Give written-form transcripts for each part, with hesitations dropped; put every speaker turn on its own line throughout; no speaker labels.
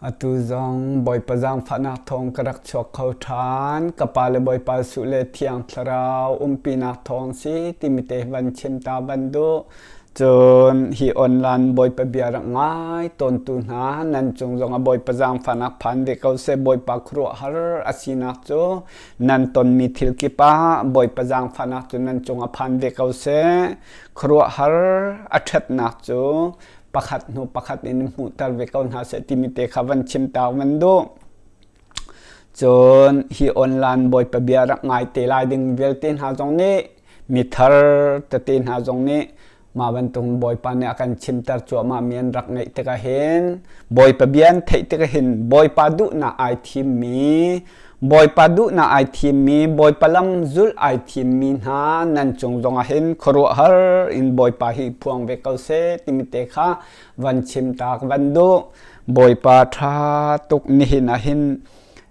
Atu zong Bawipa zaangfahnak thawng ka rak chuak kho ṭhan. Ka pa le Bawipa Suh le Thiang Thlarau umpinak thawng si timi te van chim ta van duh. Cun hi online Bawipa bia rak ngai tawntu hna nan cung zongah Bawipa zaangfahnak phan ve ko seh. Bawipa khuaruahhar a sinak cu nan tonmi thil kip ah Bawipa zaangfahnak cu nan cungah phan ve ko seh. Khuaruahhar a ṭhatnak cu pakhat hnu pakhat in hmuhter ve ko hna seh timi te kha van chim ta van duh. Cun hi online Bawipa bia rak ngai te lai ding vialte hna zong nih mithar tete hna zong nih mah bantuk Bawipa nih a kan chimter cuahmah mi an rak ngeih tikah hin Bawipa bia an theih tikah hin Bawipa duhnak ai thimmi Bawipa duhnak ai thimmi Bawipa lam zulh ai thimmi hna nan cung zongah hin khuaruahhar in Bawipa hi phuang ve ko seh timi te kha van chim ta ka van duh. Bawipa ṭha tuk nihin ah hin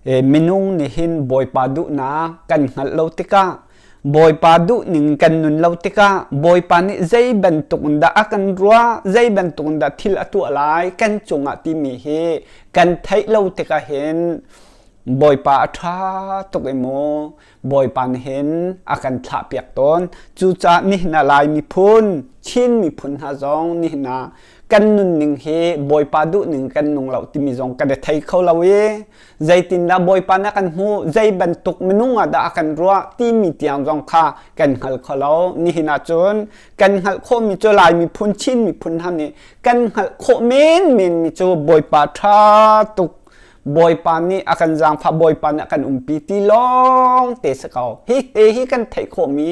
minung nih hin Bawipa duhnak kan hngalh lo tikah Bawipa duhning kan nun lo tikah Bawipa nih zei bantuk in dah a kan ruah, zei bantuk in dah thil a tuah lai kan cungah timi hi kan theih lo tikah hin Bawipa a ṭha tuk i mu Bawipa nih hin a kan thlahpiak tawn. Cucaah nihin ah Lai miphun, Chin miphun hna zong nihin ah kan nunning hi Bawipa duhning kan nung lo timi zong kan i thei kho lo i zeitindah Bawipa nih a kan hmuh, zei bantuk minung ah dah a kan ruah timi tiang zong kha kan hngal kho lo. Nihin ah cun kan hngalh khawhmi cu Lai miphun, Chin miphun hna nih kan hngalh khawh menmenmi cu Bawipa ṭha tuk Bawipa nih a kan zaangfah, Bawipa nih a kan umpi ti lawng te si ko. Hi te hi kan theih khawhmi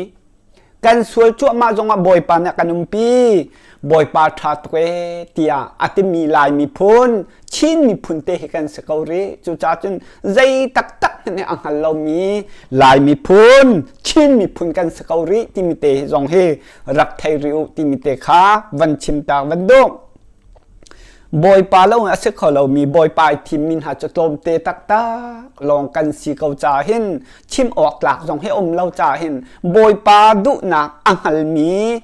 kan sual cuahmah zongah Bawipa nih a kan umpi. Bawipa ṭha tuk ee tiah a timi Lai miphun, Chin miphun te hi kan si ko rih. Cucaah cun zei taktak hmanh hi a hngal lomi Lai miphun, Chin miphun kan si ko rih timi te hi zong hi rak thei rih u timi te kha van chim ta van duh. Bawipa lo in a si kho lomi Bawipa i thimmi hna cu tlawmte taktak lawng kan si ko caah hin chim awk tlak zong hi um lo caah hin Bawipa duhnak a hngalmi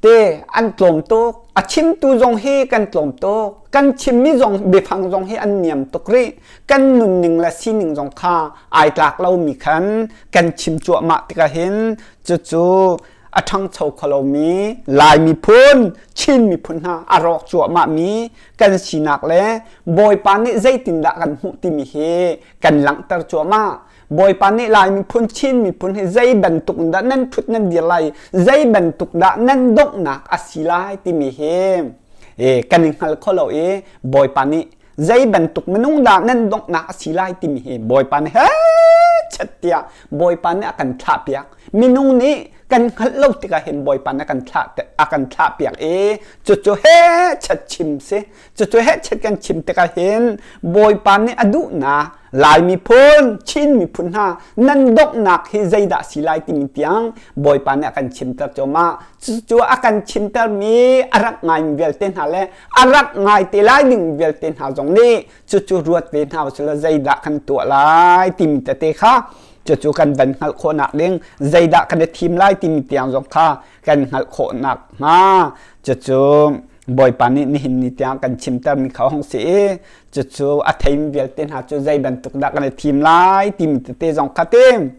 te an tlawm tuk. A chimtu zong hi kan tlawm tuk. Kan chimmi zong biafang zong hi an niam tuk rih. Kan nunning le sining zong kha ai tlak lomi khan kan chim cuahmah tikah hin cucu a ṭhangcho kho lomi Lai miphun, Chin miphun hna a rawk cuahmahmi kan sinak le Bawipa nih zeitindah kan hmuh timi hi kan langhter cuahmah. Bawipa nih Lai miphun, Chin miphun hi zei bantuk in dah nan ṭhut nan dir lai, zei bantuk dah nan donghnak a si lai timi hi kan i hngal kho lo i Bawipa nih zei bantuk minung dah nan donghnak a si lai timi hi Bawipa nih hechet tiah Bawipa nih a kan thlahpiak. Minung nih kan hngalh lo tikah hin Bawipa nih a kan thlahpiak i cucu hechet chim si. Cucu hechet kan chim tikah hin Bawipa nih a duhnak Lai miphun, Chin miphun hna nan donghnak hi zeidah si lai timi tiang Bawipa nih a kan chimter cuahmah. Cucu a kan chimtermi a rak ngaimi vialte hna le a rak ngai te lai ding vialte hna zong nih cucu ruat ve hna usih zeidah kan tuah lai timi tete kha cucu kan van hngalh khawhnak ding zeidah kan i thim lai timi tiang zong kha kan hngalh khawhnak hnga cucu Bawipa nih nihin ni tiang kan chimtermi kha hong si i cucu a theimi vialte hna cu zei bantuk dah kan i thim lai timi tete zong kha tim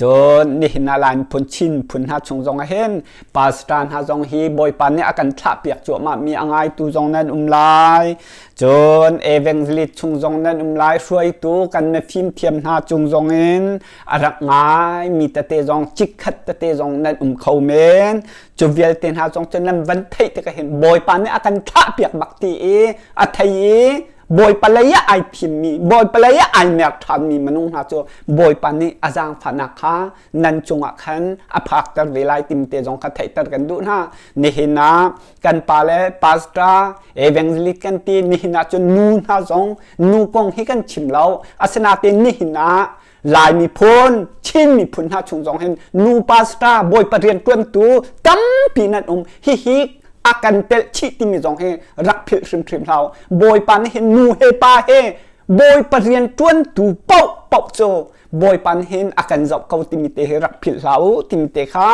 Cun nihin ah Lai miphun Chin phun hna chung zong ah hin pastor hna zong hi Bawipa nih a kan thlahpiak cuahmah mi a ngaitu zong nan um lai. Cun evangelist chung zong nan um lai. Hruaitu kan mifim thiam hna cung zong in a rak ngai mi tete zong chikkhat tete zong nan um kho men. Cu vialte hna zong cu nan van theih tikah hin Bawipa nih a kan thlahpiak bak ti i a thei i Bawipa lei ah ai thimmi, Bawipa lei ah ai mer ṭhanmi minung hna cu Bawipa nih a zaangfahnak kha nan cungah khan a phakter ve lai timi te zong kha theihter kan duh hna. Nihin ah kan pa le pastor, evangelist kan ti, nihin ah cun nu hna zong nu kong hi kan chim lo. Asinain nihin ah Lai miphun, Chin miphun hna chung zong hin nu pastor, Bawipa rianṭuantu tampi nan um. Hihi a kan telh chih timi zong hi rak philh hrimhrim hlah u. Bawipa nih hin nu he pa he Bawipa rianṭuantu paoh paoh cu Bawipa nih hin a kan zoh ko timi te hi rak philh hlah u timi te kha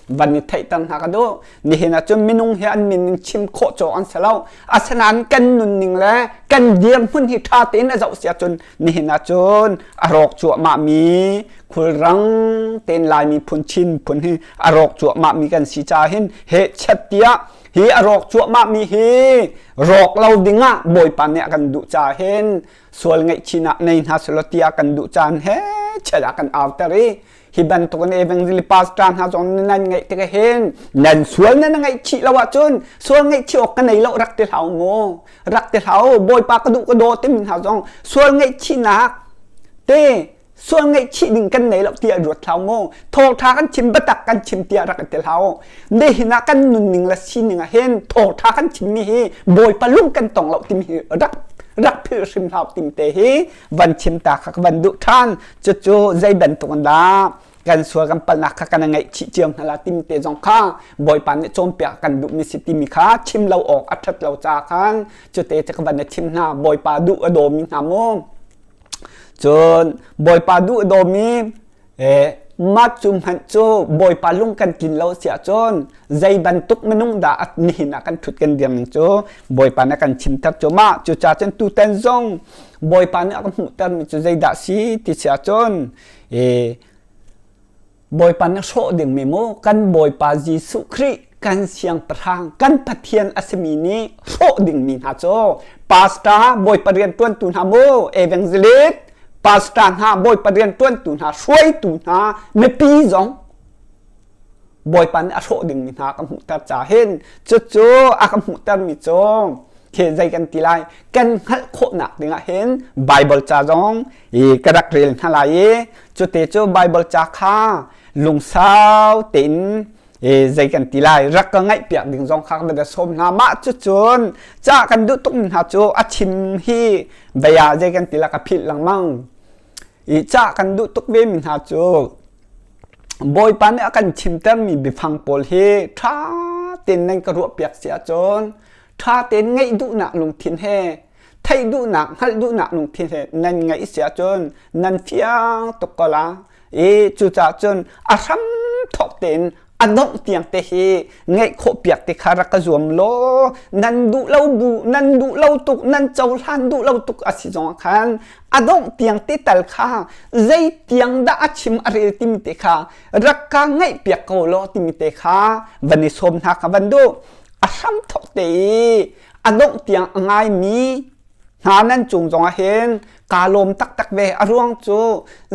van i theihter hna ka duh. Nihin ah cun minung hi an min in chim khawh cawk an si lo. Asinain kan nunning le kan dirhmun hi ṭha tein a zoh si ahcun nihin ah cun a rawk cuahmah mi khulrang tein Lai miphun Chin miphun hi a rawk cuahmah mi kan si caah hin hehchet tiah hi a rawk cuahmah mi hi rawk lo dingah Bawipa nih a kan duh caah hin sual ngaihchihnak nei hna selaw tiah kan duh caan he chet ah kan auter i hi bantukin evangelist pastor hna zong nan ngaih tik hin nan sual nan ngaihchih lo ahcun sual ngaihchih awk ka nei lo rak ti hlah mu rak ti hlah u bawipa ka duh ka daw timi hna zong sual ngaihchihnak te sual ngaihchih ding kan nei lo tiah ruat hlah mu thawngtha kan chim biatak kan chim tiah rak ti hlah u nihin ah kan nunning le sining ah hin thawngtha kan chimmi hi bawipa lung kan tong lo timi hi rak rak philh hrim hlah tim te hi van chim ta kha ka van duh ṭhan cucu zei bantuk in dah kan sual kan palnak kha kan ngaihchih cio hna la timi te zong kha bawipa nih cawnpiak kan duhmi si timi kha chim lo awk a ṭhat lo ca khan cute cu ka van na chim hna bawipa duh a dawmi hna mu cun bawipa duh a dawmi mah cu hmanh cu Bawipa lung kan tlin lo si ahcun zei bantuk minung dah nihin ah kan ṭhut kan dir ning cu Bawipa nih a kan chimter cu mah cucaah cun tutan zong Bawipa nih a ka hmuhtermi cu zeidah si ti si ahcun Bawipa nih hrawh dingmi mu kan Bawipa Jesuh Khrih kan siangpahrang kan Pathian a simi nih hrawh dingmi hna cu pastor Bawipa rianṭuantu hna mu evangelist pastor hna bawipa rianṭuantu hna hruaitu hna mipi zong bawipa nih a hrawh dingmi hna ka hmuhter ca hin cucu a ka hmuhtermi cu khi zei kan ti lai kan hngalh khawhnak dingah hin Bible ca zong i ka rak rel hna lai i cute cu Bible ca kha lungsau tein zei kan ti lai rak ka ngaih piak ding zong kha kan sawm hna mah cucun ca kan duh tuk hna cu a chim hi bia zei kan ti la ka philh lengmang i ca kan duh tuk ve mi hna cu Bawipa nih a kan chimtermi biafang pawl hi ṭha tein nan ka ruah piak si ahcun ṭha tein ngaih duhnak lungthin he theih duhnak hngalh duhnak lungthin he nan ngaih si ahcun nan fiang tuk ko la i cucaah cun a hram thawk tein a dongh tiang te hi ngeih khawh piak te kha rak ka zuam law nan duh lo bu nan duh lo tuk nan cohlan duh lo tuk a si zong khan a dongh tiang te tal kha zei tiang dah a chim a rel timi te kha rak ka ngaih piak ko law timi te kha van i sawm hna kha van duh a hram thawk te i a dongh tiang a ngaimi hna nan cung zongah hin kaa lawm taktak ve a ruang cu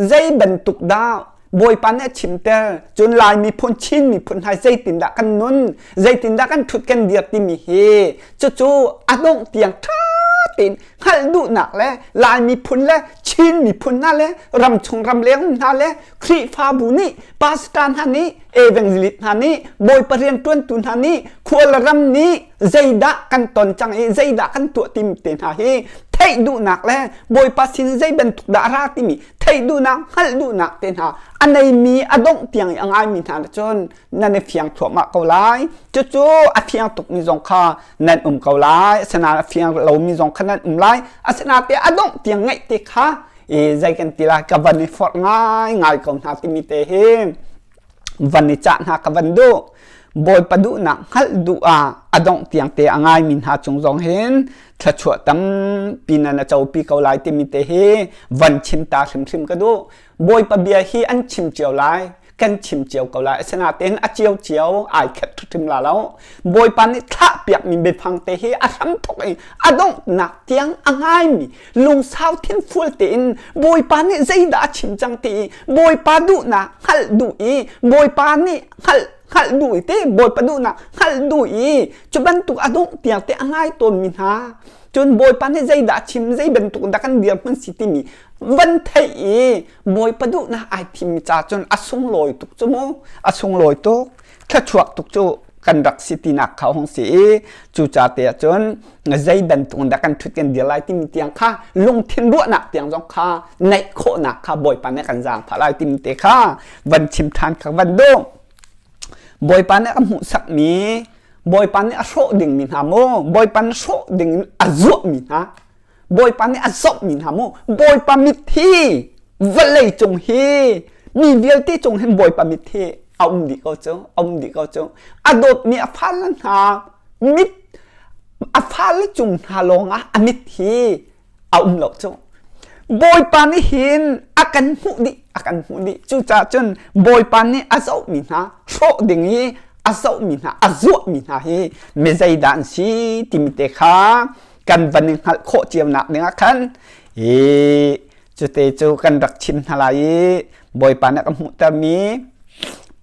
zei bantuk dah Bawipa nih a chimter cun Lai miphun Chin miphun hna zeitindah kan nun zeitindah kan ṭhut kan dir timi hi cucu a dongh tiang ṭha tein hngalh duhnak le Lai miphun le Chin miphun hna le ramchung ramleng hna le Khrihfabu nih pastor hna nih evangelist hna nih Bawipa rianṭuantu hna nih khual ram nih zeidah kan ton cang i zeidah kan tuah timi te hna hi theih duhnak le Bawipa sin zei bantuk dah a ra timi theih duhnak hngalh duhnak te hna a neimi a dongh tiang i a ngaimi hna le cun nan i fiang thluahmah ko lai cucu a fiang tukmi zong kha nan um ko lai asinain a fiang lomi zong kha nan um lai asinain te a dongh tiang ngaih te kha i zei kan ti lai ka van i forh ngai ngai ko hna timi te hi van i cah hna ka van duh Bawipa duhnak hngalh duh ah a dongh tiang te a ngaimi hna cung zong hin thluachuah tampi nan a copi ko lai timi te hi van chim ta hrimhrim ka duh Bawipa bia hi an chim cio lai kan chim cio ko lai asinain a cio cio ai khat hrim la lo Bawipa nih thlah piakmi biafang te hi a hram thok i a donghnak tiang a ngaimi lungsau thinfual tein Bawipa nih zeidah a chim cang ti i Bawipa duhnak hngalh duh i Bawipa nih hngalh hngalh duh i te Bawipa duhnak hngalh duh i cu bantuk a dongh tiang te a ngai tawnmi hna cun Bawipa nih zeidah a chim zei bantuk dah kan dirhmun si timi van theih i Bawipa duhnak ai thimmi ca cun a sunglawi tuk cu mu a sunglawi tuk thluachuak tuk cu kan rak si tinak kha hung si i cu ca te ahcun zei bantuk dah kan ṭhut kan dir lai timi tiang kha lungthin ruahnak tiang zong kha neih khawhnak kha Bawipa nih kan zaangfah lai timi te kha van chim ṭhan kha van duh Bawipa nih a hmuhsakmi Bawipa nih a hrawh dingmi hna mu Bawipa nih hrawh ding in a zuahmi hna Bawipa nih a zohmi hna mu Bawipa mit hi. Vawlei cung hi mi vialte cung hin Bawipa mit hi a um dih ko cu, a um dih ko cu. A dawtmi a fale hna mit a fale cung hna lawngah a mit hi a um lo cu. Bawipa nih hin a kan hmuh dih, a kan hmuh dih. Cucaah cun Bawipa nih a zohmi hna hrawh ding i a zohmi hna, a zuahmi hna hi mi zeidah an si timi te kha kan van i hngalh khawh cio nak ding ah khan i cute cu kan rak chim hna lai i Bawipa nih a ka hmuhtermi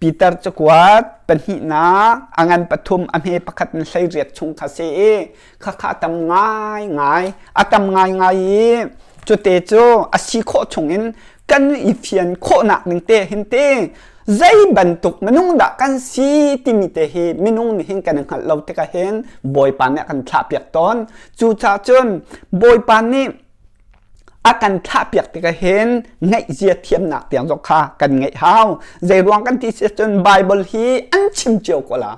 Peter cakuat pahnihnak a ngan pathum a hme pakhat in 18 chung kha si i khakha a tam ngaingai a tam ngaingai i cute cu a si khawh chungin kan i fian khawhnak ding te hin te zei bantuk minung dah kan si timi te hi minung nih hin kan i hngalh lo tikah hin Bawipa nih a kan thlahpiak tawn. Cucaah cun Bawipa nih a kan thlahpiak tikah hin ngaihzia thiamnak tiang zong kha kan ngeih hau. Zei ruang kan ti si cun Bible hi an chim cio ko la.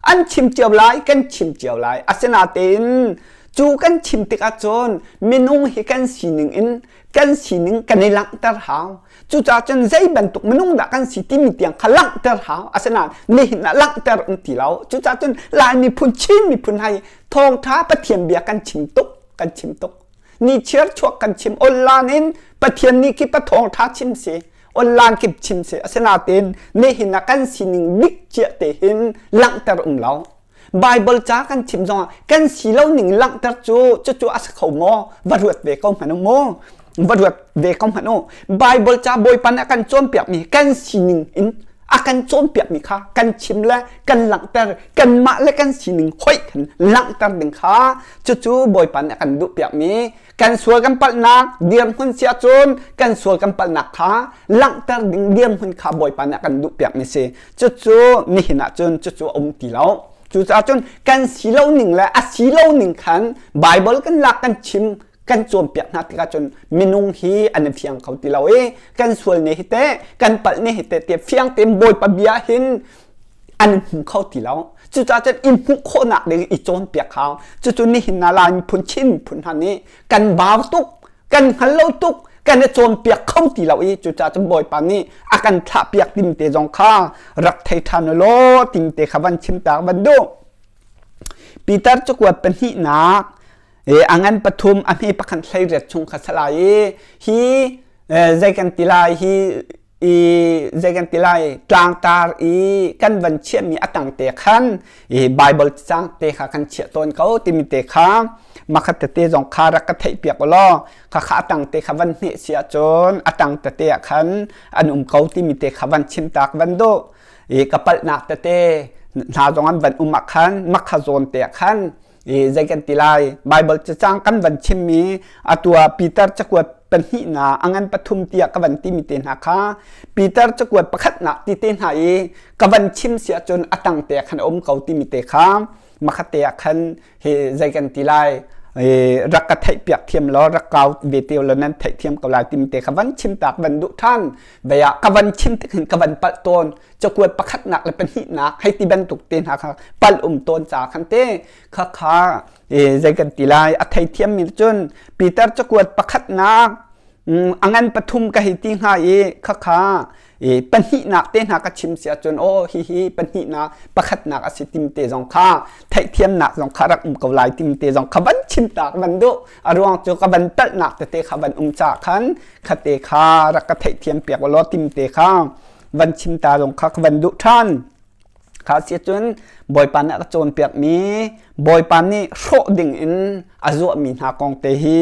An chim cio lai, kan chim cio lai. Asinain cu kan chim tikah cun minung hi kan sining in kan sining kan i langhter hau. Cucaah cun zei bantuk minung dah kan si timi tiang kha langhter hau. Asinain nihin ah langhter um ti lo. Cucaah cun Lai miphun, Chin miphun hai thawngṭha Pathian bia kan chim tuk, kan chim tuk. Ni chiar chuak kan chim online in Pathian nih khi pathawngṭha chim si. Online kip chim si. Asinain nihin ah kan sining dik ciah te hin langhter um lo. Bible ca kan chim zongah kan si lo ning langhter cu cucu a si kho maw? Va ruat ve ko hmanh u mu. Va ruat ve ko hmanh u. Bible ca Bawipa nih a kan cawnpiakmi kan sining in a kan cawnpiakmi kha kan chim le kan langhter kanmah le kan sining hoih khan langhter ding kha cucu Bawipa nih a kan duhpiakmi kan sual kan palhnak dirhmun si ahcun kan sual kan palhnak kha langhter ding dirhmun kha Bawipa nih a kan duhpiakmi si. Cucu nihin ahcun cucu a um ti lo. Cucaah cun kan si lo ning le a si lo ning khan Bible kan lak kan chim kan cawnpiak hna tikah cun minung hi an i fiang kho ti lo i kan sual ne hi teh kan palh ne hi teh tiah fiang tein Bawipa bia hin an hmu kho ti lo. Cucaah cun i hmuh khawhnak ding i cawnpiak hau. Cucu nihin na Lai miphun Chin miphun hna nih kan bau tuk kan hngal lo tuk kan i cawnpiak kho ti lo i cucaah cun Bawipa nih a kan thlahpiak tim te zong kha rak thei ṭhan u law tim te kha van chim ta van duh. Peter cakuat pahnihnak a ngan pathum a hme pakhat 18 chung kha salai i hi zei kan ti lai hi i zei kan ti lai tlangtar i kan van chiahmi a tang te khan i Bible cang te kha kan chiah tawn ko timi te kha makhat tete zong kha rak ka theih piak law kha kha a tang te kha van hne si ahcun a tang tete ah khan an um ko timi te kha van chim tak van duh i ka palhnak tete hna zong an van um ah khan makha zawn te ah khan i zei kan ti lai Bible cacang kan van chimmi atu ah Peter cakuat pahnihnak a ngan pathum tiah ka van timi te hna kha Peter cakuat pakhatnak ti te hna i ka van chim si ahcun a tang te khan a um ko timi te kha makhat te ah khan hi zei kan ti lai rak ka theih piak thiam law rak kau ve te law nan theih thiam ko lai timi te kha van chim tak van duh than ve ah ka van chim tik hin ka van palh tawn cakuat pakhatnak le pahnihnak hei ti bantuk te hna kha pal um tawn ca khan te kha kha zei kan ti lai a theithiam mi cun Peter cakuat pakhatnak a ngan pathum ka hei ti hnga i kha kha pahnihnak te hna ka chim si ahcun aw hi hi pahnihnak pakhatnak a si tim te zong kha theihthiamnak zong kha rak um ko lai tim te zong kha van chim ta van duh a ruang cu ka van talhnak tete kha van um ca khan kha te kha rak ka theihthiam piak law tim te kha van chim ta zong kha ka van duh ṭhan. Kha si cun Bawipa nih a ka cawnpiakmi Bawipa nih hrawh ding in a zuahmi hna kong te hi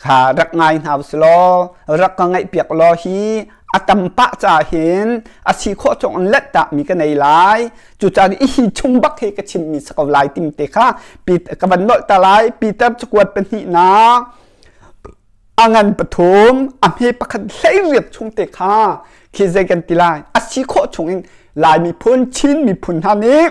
kha rak ngai hna usih law rak ka ngaihpiak law hi a tam pah caah hin a si khawh chung in lettahmi ka nei lai. Cucaah i hi chung bak hi ka chimmi si ko lai tim te kha ka van nolh ta lai. Peter cakuat pahnihnak a ngan pathum a hme pakhat 18 chung te kha khi zei kan ti lai a si khawh chung in Lai miphun Chin miphun hna nih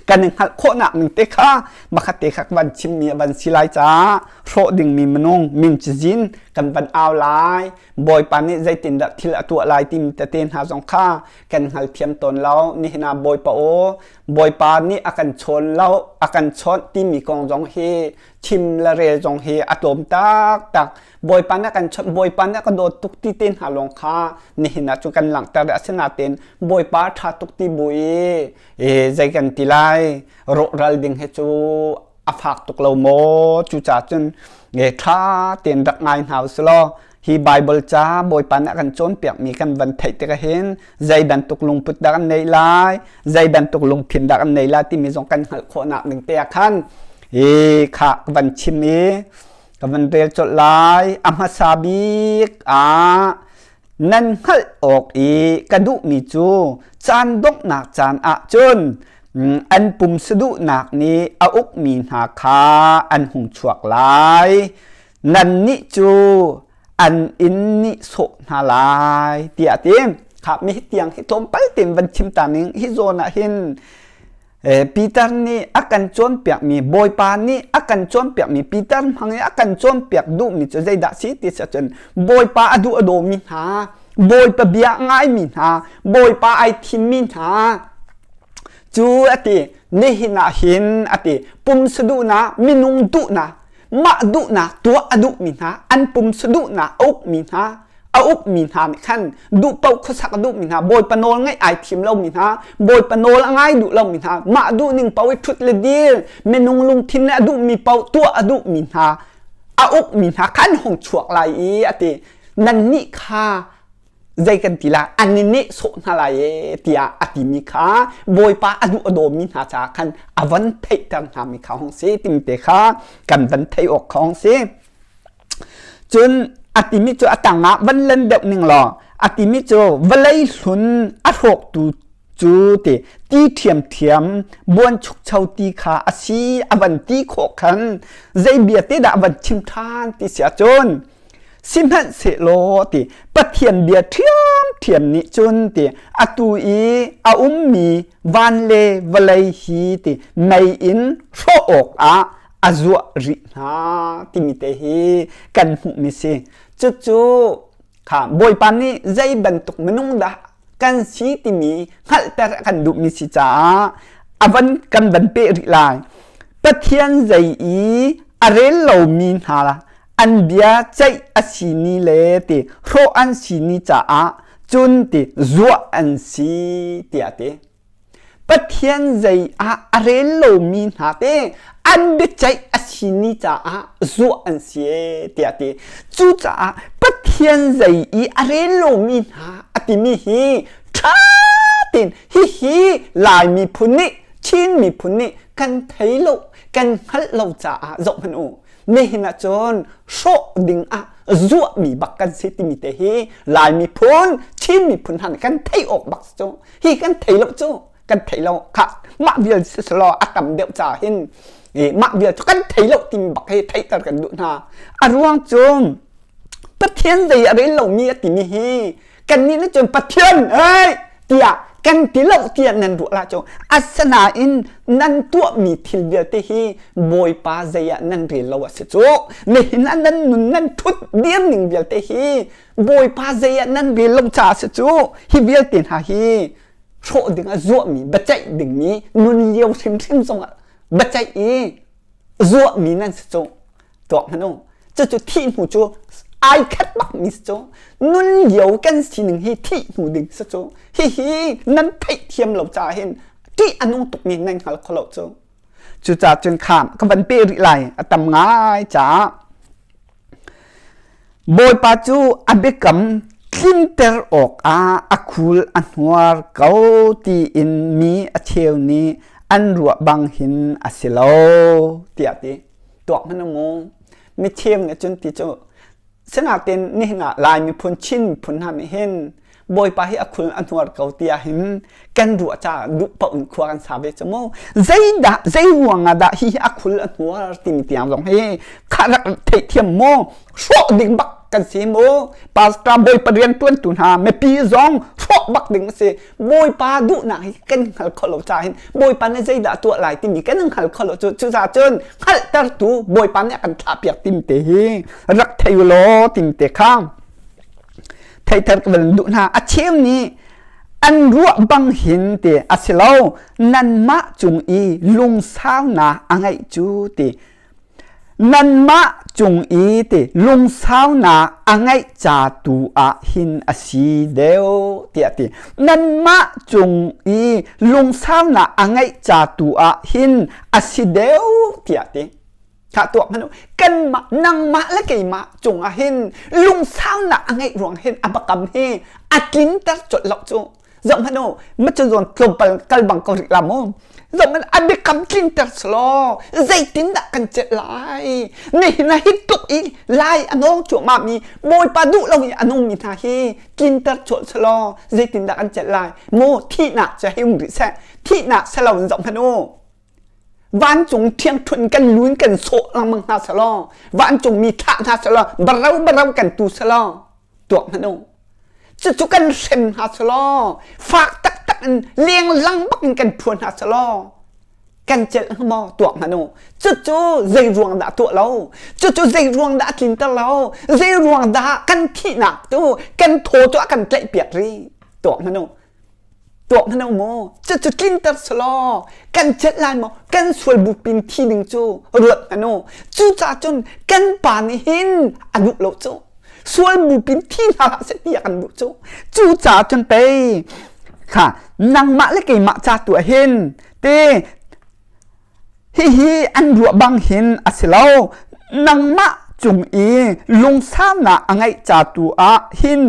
kan i hngalh khawhnak ning te kha makhat te kha van chimmi a van si lai caah hrawh dingmi minung min cazin kan van au lai Bawipa nih zeitindah thil a tuah lai timi tete hna zong kha kan hngalthiam tawn lo nihin ah Bawipa aw Bawipa nih a kan chawn lo a kan chawnh timi kong zong hi Chim le rel zong hi a tlawm taktak. Bawipa nih a kan chawnh, Bawipa nih a kan dawt tuk ti te hna lawng kha nihin ah cun kan langhter asinain Bawipa a ṭha tuk ti bu i zei kan ti lai rawhral ding hi cu a fak tuk lo maw? Cucaah cun ṭha tein rak ngai hna usih law hi Baibal ca Bawipa nih a kan cawnpiakmi kan van theih tikah hin zei bantuk lungput dah kan neih lai, zei bantuk lungthin dah kan neih lai timi zong kan hngalh khawhnak ding te ah khan hi kha ka van chim i ka van rel colh lai. A hmasa bik ah nan hngalh awk i ka duhmi cu caan donghnak caan ah cun an pum saduhnak nih a ukmi hna kha an hung chuak lai. Nannih cu an in nihsawh hna lai tiah a ti. Kha mi tiang hi tlawmpal tein van chim ta ning hi zawn ah hin Peter nih a kan cawnpiakmi Bawipa nih a kan cawnpiakmi Peter hmang i a kan cawnpiak duhmi cu zeidah si ti si ahcun Bawipa a duh a dawmi hna Bawipa bia a ngaimi hna Bawipa ai thimmi hna cu a ti nihin ah hin a ti pumsa duhnak minung duhnak mah duhnak tuah a duhmi hna an pumsa duhnak a ukmi hna a ukmi hna nih khan duh paoh khuasak a duhmi hna bawipa nawl ngaih ai thim lomi hna bawipa nawl a ngai duh lomi hna mah duh ning paoh i ṭhut le dir minung lungthin le a duhmi paoh tuah a duhmi hna a ukmi hna khan hung chuak lai i a ti nannih kha zei kan ti lai an i nehsawh hna lai e tiah a timi kha bawipa a duh a dawmi hna caah khan a van theihter hna mi kha hong si timi te kha kan van theih awk kha hong si Cun a timi cu a tangah van len deuh ning law a timi cu vawlei hlun a hrawktu cu ti ti ṭhiamṭhiam buanchukcho ti kha a si a van ti khawh khan zei bia te dah a van chim ṭhan ti si ahcun sihmanhsehlaw ti Pathian bia ṭhiamṭhiam nih cun ti atu i a ummi van le vawlei hi ti mei in hrawh awkah a zuah rih hna timi te hi kan hmuhmi si. Cucu kha Bawipa nih zei bantuk minung dah kan si timi hngalhter a kan duhmi si caah a van kan van peh rih lai. Pathian zei i a rel lomi hna an bia ceih a si ni le ti hrawh an si ni caah cun ti zuah an si tiah ti. Pathian zei ah a rel lomi hna te an biaceih a si ni caah zuah an si ee tiah a ti. Cucaah Pathian zei i a rel lomi hna a timi hi ṭha tein hihi Lai miphun nih Chin miphun nih kan thei lo kan hngalh lo caah zohhmanh u nihin ah cun hrawh ding ah zuahmi bak kan si timi te hi Lai miphun Chin miphun hna nih kan theih awk bak si cu hi kan thei lo cu kan thei lo kha mah vial siselaw a tam deuh ca hin mah vial cu kan thei lo timi bak hi theihter kan duh hna a ruang cu Pathian zei a rel lomi a timi hi kannih nih cun Pathian ei tiah kan ti lo tiah nan ruah la cu asinain nan tuahmi thil vialte hi Bawipa zei ah nan rel lo a si cu nihin ah nan nun nan thut dir ning vialte hi Bawipa zei ah nan rel lo caah si cu hi vialte hna hi hrawh ding ah zuahmi biaceih dingmi nun lio hrimhrim zongah biaceih i zuahmi nan si cu tuak hmanh u cucu thih hnu cu ai khat bak mi si cu nun lio kan sining hi thih hnu ding si cu hihi nan theihthiam lo caah hin ṭih a nung tukmi nan hngal kho lo cu cucaah cun kha ka van pe rih lai a tam ngai caah Bawipa cu a biakam tlinter awkah a khul a hnuar ko tiin mi a cheu nih an ruah bang hin a si lo tiah a ti. Tuak hmanh u mu. Mi cheu nih cun ti cu sinain nihin ah Lai miphun Chin miphun hna nih hin Bawipa hi a khul a hnuar ko tiah hin kan ruah caah duh paoh in khua kan sa ve cu mu. Zeidah zei ruang ah dah hi a khul a hnuar timi tiang zong hi kha rak theihthiam mu hrawh ding bak kan si mu. Pastor Bawipa rian tuantu hna mipi zong hrawh bak ding a si. Bawipa duhnak hi kan hngal kho lo caah hin Bawipa nih zeidah tuah lai timi kan hngal kho lo cu cucaah cun hngalhtertu Bawipa nih a kan thlahpiak timi te hi rak thei u law timi te kha theihter ka van duh hna a cheu nih an ruah bang hin ti a si lo nanmah cung i lungsaunak a ngeih cu ti. Nanmah cung i ti lungsaunak a ngeih ca tu ah hin a si deuh tiah ti. Nanmah cung i lungsaunak a ngeih ca tu ah hin a si deuh tiah ti. Kha tuak hmanh u. Kanmah nangmah le keimah cung ah hin lungsaunak a ngeih ruang hin a biakam hi a tlinter colh lo cu. Zoh hmanh u, ma cu zawn tlawmpal kal bang ko rih la mu. Zoh hmanh a biakam tlinter selaw zeitindah kan celh lai? Nihin ah hi tluk i lai a nawng cuahmah mi Bawipa duh lo i a nungmi hna hi tlinter colh selaw zeitindah kan celh lai? Mu thihnak cu hei um rih seh. Thihnak selo in zoh hmanh u. Vancung ṭhiangṭhunh kan lu in kan sawh lengmang hna selaw vancung mi thlah hna selaw barau barau kan tu selaw tuak hmanh u. Cucu kan hrem hna selaw fak taktak in lenglang bak in kan phuan hna selaw kan celh hnga maw tuak hmanh u. Cucu zei ruang dah tuah lo? Cucu zei ruang dah a tlinter lo? Zei ruang dah kan thihnak tu kan thaw cu a kan tlaihpiak rih? Tuak hmanh u. Tuak hmanh u maw? Cucu tlinter selaw kan celh lai maw? Kan sual bupin thi ding cu ruat hmanh u. Cucaah cun kan pa nih hin a duh lo cu. Sual bupin thi hna hlah seh ti a kan duh cu. Cucaah cun pei kha nangmah le keimah ca tu ah hin te hihi an ruah bang hin a si lo. Nangmah cung i lungsaunak a ngeih ca tu ah hin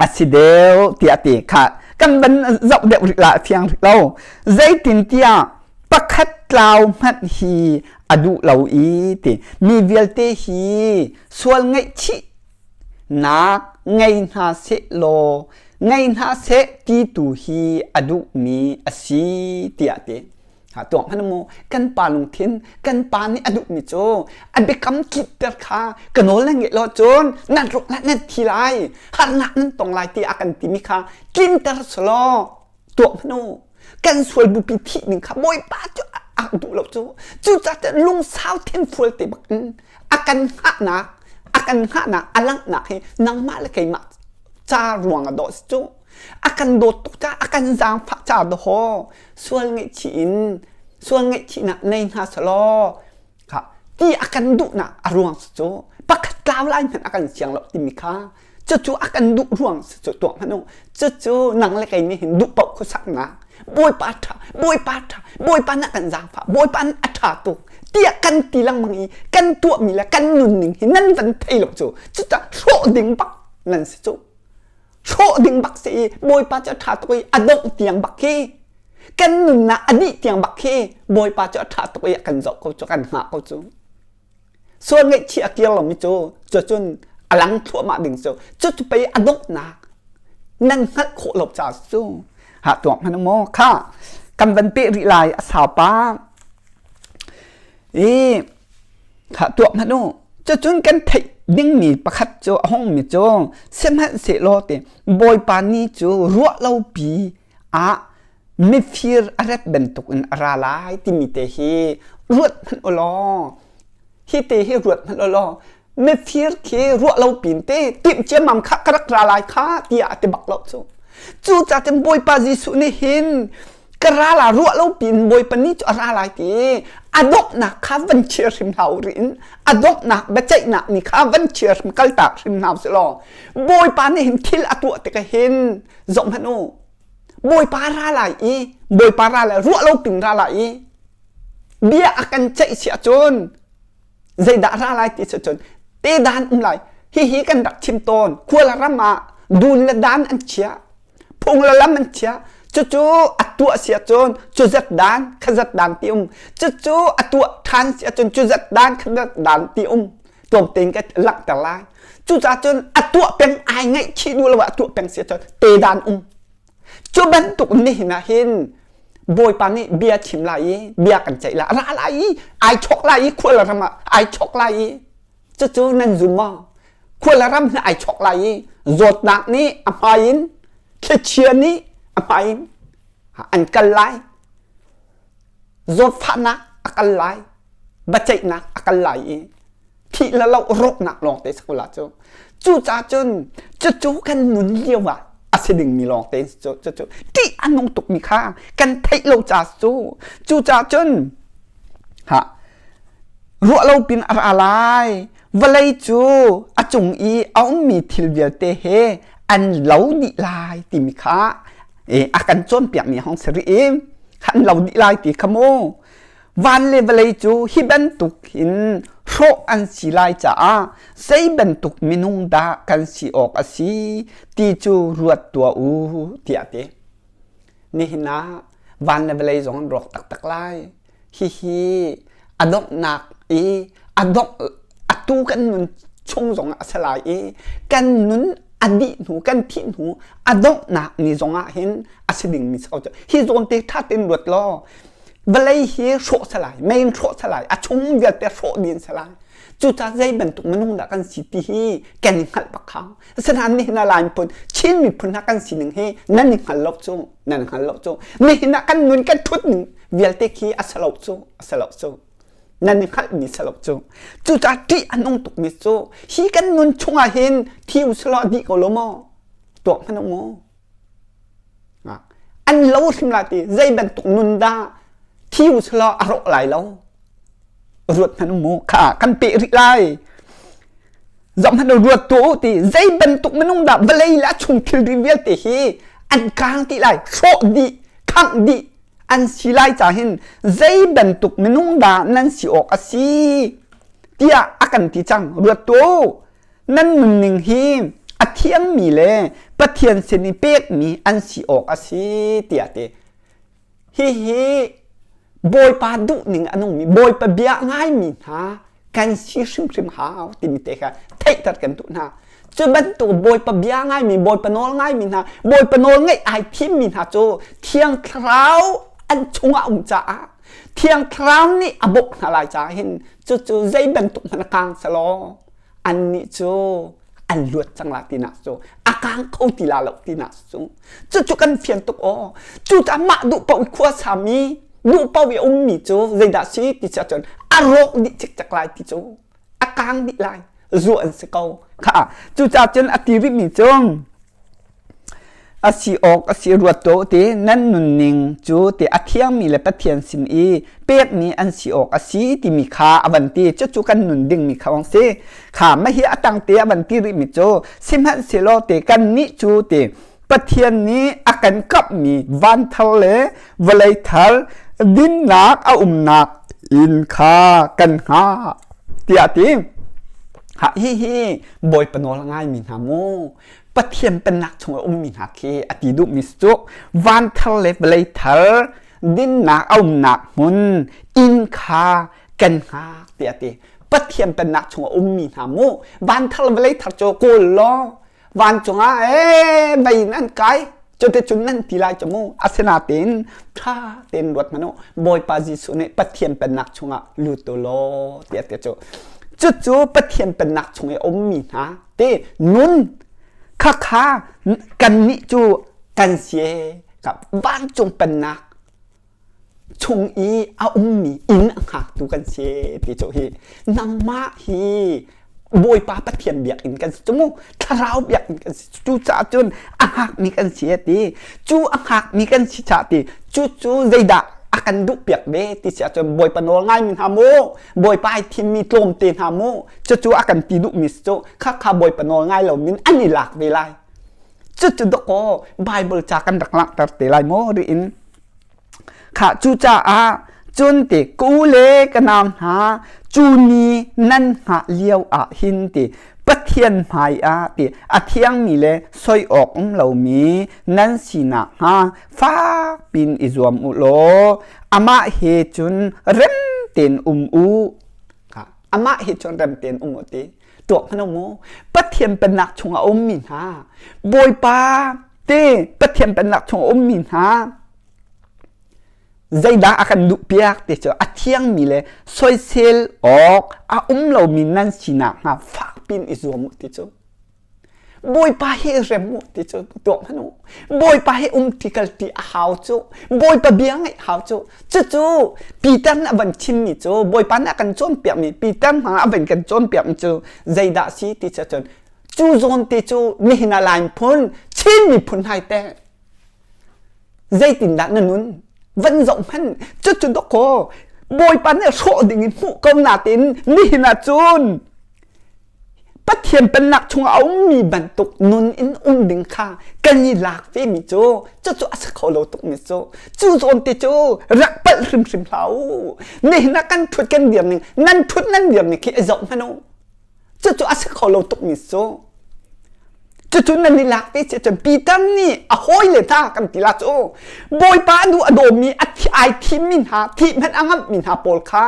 a si deuh tiah ti kha kan van zoh deuh rih la fiang rih lo zeitintiah pakhat tlau hmanh hi a duh lo i ti mi vialte hi sual ngaihchih nak ngei hna seh law ngei hna seh ti tu hi a duhmi a si tiah ti Ha tuak hmanh mu kan pa lungthin kan pa nih a duhmi cu a biakam tlipter kha ka nawl nan ngeih lo cun nan ruk lai nan thi lai harnak nan tong lai ti a kan timi kha tlinter selaw tuak hmanh u kan sual bupi thih ning kha bawipa cu a duh lo cu cucaah lungsau thinfual te bak in a kan hngahnak a kan hngahnak a langhnak hi nangmah le keimah ca ruang a dawh si cu a kan dawt tuk ca a kan zaangfah ca dawhaw sual ngaihchih in sual ngaihchihnak nei hna selaw kha ti a kan duhnak a ruang cu pakhat tlau lai hmanh a kan siang lo timi kha cucu a kan duh ruang cu tuah hmanh u cucu nang le kei nih hin duh paoh khuasaknak bawipa ṭha bawipa ṭha bawipa na kan zaangfah bawipa a ṭha tuk tiah kan ti lengmang i kan tuahmi le kan nunning hi nan van thei lo cu cucah hrawh ding bak nan si cu hrawh ding bak si i bawipa cu a ṭha tuk i a dongh tiang bak khi kan nunnak a dih tiang bak khi bawipa cu a ṭha tuk i a kan zoh ko cu kan hngah ko cu sual ngaihchih a kir lomi cu cucun a lang thluahmah ding cu cucu pei a donghnak nan hngalh khawh lo ca cu ha tuak hmanh maw kha kan van peh rih lai a sau pa i Kha tuah hmanh u. Cucun kan theih dingmi pakhat cu a hungmi cu sihmanhsehlaw ti Bawipa ni cu ruah lopi ah mifir a rat bantukin a ra lai timi te hi ruat hmanh u law hi te hi ruat hmanh u law mifir khi ruah lo pin te timh ciammam kha ka rak ra lai kha tiah a ti bak lo cu. Cucaah cun Bawipa Jesuh nih hin ka ra la ruah lo piin Bawipa ni cu a ra lai ti a donghnak kha van chia hrim hlah u riin a donghnak biaceihnak ni kha van chia hrim kaltak hrim hna usih law Bawipa nih hin thil a tuah tikah hin zoh hmanh u Bawipa ra lai i Bawipa ra lai ruah lo pin ra lai i bia a kan ceih si ahcun zeidah ra lai ti si cun te dan um lai hihi kan rak chim tawn khual ram ah dun le dan an chia phung le lam an chia cucu a tuah si ahcun cu zat dan kha zat dan ti um cucu a tuah ṭhan si ahcun cu zat dan kha zat dan ti um tlawmte ka langhter lai cucaah cun a tuah peng ai ngaihchih duh lo ah a tuah peng si ahcun te dan um cu bantuk nihin ah hin Bawipa nih bia chim lai i bia kan ceih lai ra lai i ai chok lai i khual ram ah ai chok lai i cucu nan zum maw khual ram hi ai chok lai i zawtnak nih a hmai in thlichia nih a hmai in an kal lai zawtfahnak a kal lai biaceihnak a kal lai i thih le loh rawknak lawng te sakula cu cucaah cun cucu kan nun lio ah a si dingmi lawng te cu cucu ṭih a nung tukmi kha kan theih lo ca cu cucaah cun ha. Ruah lo pin a ra lai. Vawlei cu a cung i a ummi thil vialte he an lo dih lai timi kha a kan cawnpiakmi hong si rih i an lo dih lai ti kha mu. Van le vawlei cu hi bantuk hin hrawh an si lai caah zei bantuk minung dah kan si awk a si ti cu ruat tuah u tiah a ti. Nihin ah van le vawlei zong an rawk taktak lai. Hihi a donghnak i a dongh atu kan nun chung zongah a si lai i kan nun a dih hnu kan thih hnu a donghnak ni zongah hin a si dingmi si ko cu. Hi zawn te ṭha tein ruat law vawlei hi hrawh si lai, mei in hrawh si lai, a chung vialte hrawh dih an si lai. Cucaah zei bantuk minung dah kan si ti hi kan i hngalh bak hau. Asinain nihin ah Lai miphun, Chin miphun hna kan sining hi nan i hngal lo cu, nan hngal lo cu. Nihin ah kan nun kan ṭhut ning vialte khi a si lo cu, a si lo cu. Nan i hngalhmi si lo cu. Cucaah ṭih a nung tukmi cu hi kan nun chungah hin thi usih law a dih ko lo maw? Tuak hmanh u mu. An lo hrim lai ti zei bantuk nun dah thi usih law a rawh lai lo. Ruat hmanh u mu. Kha kan peh rih lai. Zohhmanh u ruat tuah u ti zei bantuk minung dah vawlei le a chung thilri vialte hi an kaang ti lai hrawh dih khangh dih an si lai ca hin zei bantuk minung dah nan si awk a si tiah a kan ti cang ruat tuah u nan nunning hi a thiangmi le Pathian sin i pekmi an si awk a si tiah ti Hihi Bawipa duhning a nungmi, Bawipa bia a ngaimi hna kan si hrimhrim hau timi te kha theihter kan duh hna. Cu bantuk Bawipa bia ngaimi, Bawipa nawl ngaimi hna, Bawipa nawl ngaih ai thimmi hna cu Thiang Thlarau an chungah um caah Thiang Thlarau nih a bawmh hna lai caah hin cucu zei bantuk hmanh a kaang selaw annih cu an luat cang la tinak cu a kang kho ti la lo tinak cu cucu kan fian tuk aw cucaah mah duh paoh i khua sami duh paoh i ummi cu zeidah si ti si ahcun a rawk dih cikcek lai ti cu a kang dih lai zu an si ko kha cucaah cun a ti rihmi cu A si awk a si ruat tuah u ti nan nunning cu ti a thiangmi le Pathian sin i pekmi an si awk a si timi kha a van ti. Cucu kan nun dingmi kha a si. Kha mahhi a tangte a van ti rihmi cu sihmanhsehlaw ti kannih cu ti Pathian nih a kan kamhmi van thar le vawlei thar dinnak a umnak inn kha kan hngah tiah a ti. Hihi Bawipa nawl a ngaimi hna mu Pathian pennak chung a ummi hna khi a ti duhmi cu van thar le vawlei thar dinnak a umnak hmun inn kha kan hngak tiah a ti. Pathian pennak chung a ummi hna mu van thar le vawlei thar cu kawl law vancung ah ee vei in an kai cuticun nan ti lai cu mu asinain ṭha tein ruat hmanh u Bawipa Jesuh nih Pathian pennak chungah lut u law tiah ti cu cucu Pathian pennak chung i a ummi hna te nun khakha kannih cu kan si ka vancung pennak chung i a ummi inn a hngaktu kan si ti cu hi nangmah hi Bawipa Pathian biakinn kan si cu mu thlarau biakinn kan si cu caah cun a hngakmi kan si ti cu a hngakmi kan si caah ti cu cu zeidah a kan duh piak ve ti si ahcun Bawipa nawl ngaimi hna mu Bawipa ai thimmi tlawmte hna mu cucu a kan ti duhmi cu khakha Bawipa nawl ngai lo min an i lak ve lai cucu dakaw Bible ca kan rak langhter te lai maw riin kha cucaah cun ti ka u le ka nau hna cu ni nan hngah lio ah hin ti Pathian hmai ah ti a thiangmi le soi awk um lomi nan sinak hnga fak pin i zuam u law amah he cun rem tein um u amah he cun rem tein um u ti tuak hmanh u mu Pathian pennak chungah a ummi hna Bawipa te Pathian pennak chung a ummi hna zeidah a kan duhpiak ti cu a thiangmi le soisel awk a um lomi nan sinak hnga fak pin i zuam u ti cu Bawipa hi rem u ti cu tuah hmanh u. Bawipa hi um ti kal ti a hau cu. Bawipa bia ngaih hau cu. Cucu Peter nih a van chimmi cu Bawipa nih a kan cawnpiakmi Peter hmang a van kan cawnpiakmi cu zeidah si ti cu cun cu zawn te cu nihin ah Lai phun Chin miphun hai teh zeitindah na nun van zoh hmanh cucu dawkaw. Bawipa nih hrawh ding in hmuh ko natin nihin ah cun Pathian pennak chungah a ummi bantuk nun in um ding kha kan i lak vemi cu cucu a si kho lo tukmi cu cu zawn te cu rak palh hrimhrim hlah u. Nihin ah kan ṭhut kan dir ning nan ṭhut nan dir ning khi i zoh hmanh u. Cucu a si kho lo tukmi cu. Cucu nan i lak ve si cun Peter nih a hawile hna kan ti la cu Bawipa a duh a dawmi a ai thimmi hna thih hmanh a ngamhmi hna pawl kha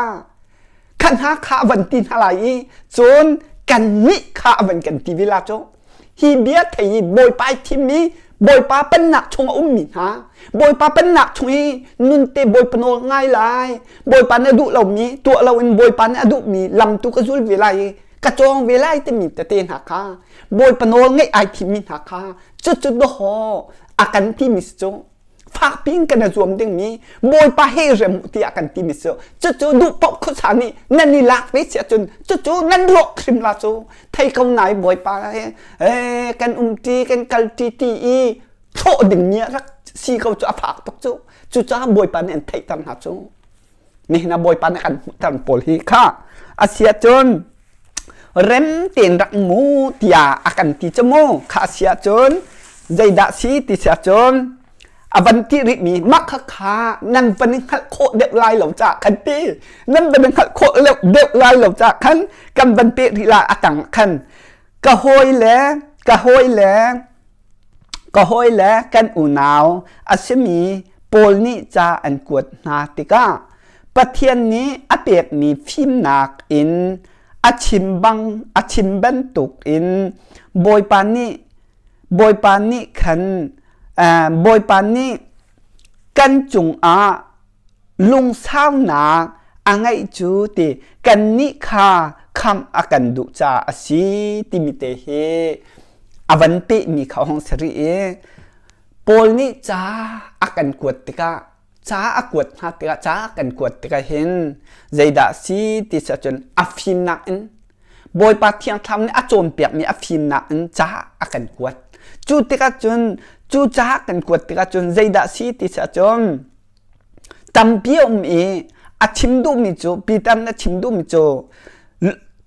kha hna kha a van ti hna lai i cun kannih kha a van kan ti ve la cu hi bia thei i Bawipa ai thimmi Bawipa pennak chung a ummi hna Bawipa pennak chung i nunte Bawipa nawl ngai lai Bawipa nih a duh lomi tuah loin Bawipa nih a duhmi lam tu ka zul ve lai i ka cawng ve lai timi tete hna kha Bawipa nawl ngeih ai thimmi hna kha cucu dawhaw a kan timi si cu fakpi in kan i zuam dingmi Bawipa he rem u tiah kan timi cu cucu duh paoh khuasa nih nan i lak ve si ahcun cucu nan rawk hrim la cu thei ko nai Bawipa he kan umṭi kan kalṭi ti i thlawh dingmi ah rak si ko cu a fak tuk cu cucaah Bawipa nih an theihter hna cu nihin ah Bawipa nih kan hmuhter pawl hi kha a si ahcun rem tein rak mu tiah a kan ti cu mu kha a si ahcun zeidah si ti si ahcun a van ti rihmi mah kha kha nan van i hngalh khawh deuh lai lo caah khan ti nan van i hngalh khawh deuh lai lo caah khan kan van peh rih lai a tang khan ka hawi le ka hawi le Ka hawile kan unau a simi Paul nih ca an kuat hna tikah Pathian nih a pekmi fimnak in a chim bang a chim bantukin Bawipa nih Bawipa nih khan Bawipa nih kan cungah lungsaunak a ngeih cu ti kannih kha khamh a kan duh caah a si timi te hi a van pehmi kha hong si rih i Paul nih ca a kan kuat tikah ca a kuat hna tikah ca a kan kuat tikah hin zeidah si ti si ahcun a fimnak in Bawipa Thiang Thlarau nih a cawnpiakmi a fimnak in ca a kan kuat. Cu tikah cun cu ca a kan kuat tikah cun zeidah si ti si ahcun Tampi a um i a chim duhmi cu Peter nih a chim duhmi cu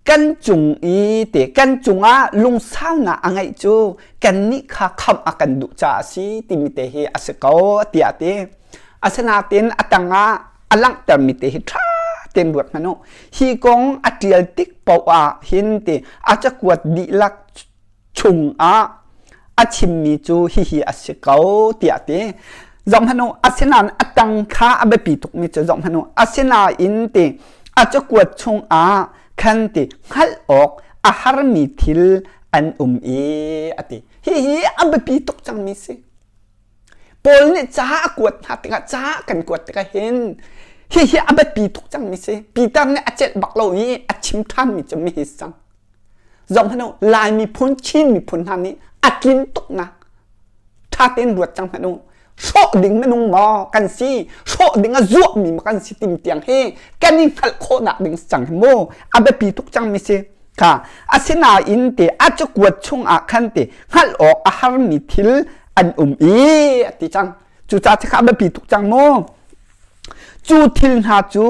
kan cung i te kan cungah lungsaunak a ngeih cu kannih kha khamh a kan duh caah a si timi te hi a si ko tiah a ti. Asinain a tangah a langhtermi te hi ṭha tein ruat hmanh u. Hi kong a ṭial tik paoh ah hin ti a cakuat dihlak chungah a chimmi cu hihi a si ko tiah a ti. Zohhmanh u, asinain a tang kha a biapi tukmi cu zohhmanh u. Asinain ti a cakuat chungah khan ti hngalh awk a harmi thil an um i a ti. Hihi a biapi tuk cangmi si. Paul nih ca a kuat hna tikah ca a kan kuat tikah hin hihi a biapi tuk cangmi si. Peter nih a celh bak lo i a chim ṭhanmi cu mi hi si cang. Zohhmanh u, Lai miphun, Chin miphun hna nih a tlin tuknak ṭha tein ruat cang hmanh u. Hrawh ding minung maw kan si, hrawh ding a zuahmi maw kan si tim tiang hi kan i hngalh khawhnak ding si cang hi mu. A biapi tuk cangmi si. Kha asinain te a cakuat chungah khan te hngalh awk a harmi thil an um i a ti cang. Cucaah kha a biapi tuk cang mu. Cu thil hna cu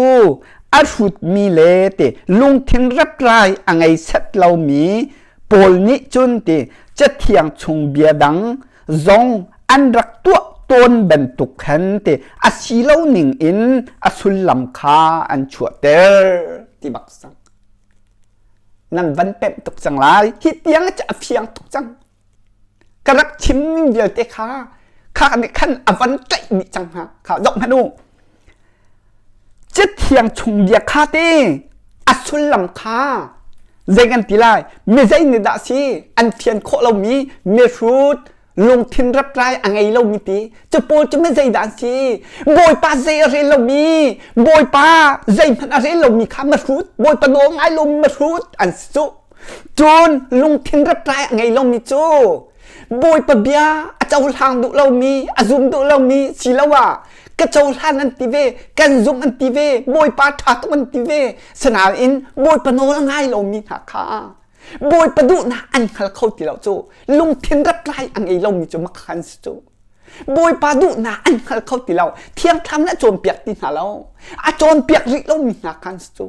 a hrutmi le ti lungthin reprai a ngei set lomi pawl nih cun ti Cathiang chung bia dang zong an rak tuah tawn bantuk khan ti a si lo ning in a sullam kha an chuahter ti bak cang. Nan van pemh tuk cang lai. Hi tiang a fiang tuk cang. Ka rak chim ning vialte kha kha nih khan a van tlaih dih cang hna kha zoh hmanh u. Cathiang chung bia kha te a sullam kha zei kan ti lai mi zei nih dah si an fian khawh lomi mihrut lungthin reprai a ngei lomi ti cu pawl cu mi zei dah an si bawipa zei a rel lomi bawipa zeihmanh a rel lomi kha mihrut bawipa nawl ngai lomi mihrut an si cu Cun lungthin reprai a ngei lomi cu Bawipa bia a cohlang duh lomi, a zum duh lomi siloah ka cohlan an ti ve, kan zumh an ti ve, Bawipa ṭha tuk an ti ve. Sinain Bawipa nawl a ngai lomi hna kha Bawipa duhnak an hngal kho ti lo cu lungthin reprai a ngei lomi cu makhan si cu. Bawipa duhnak an hngal kho ti lo. Thiang Thlarau nih a cawnpiak ti hna lo. A cawnpiak rih lomi hna khan si cu.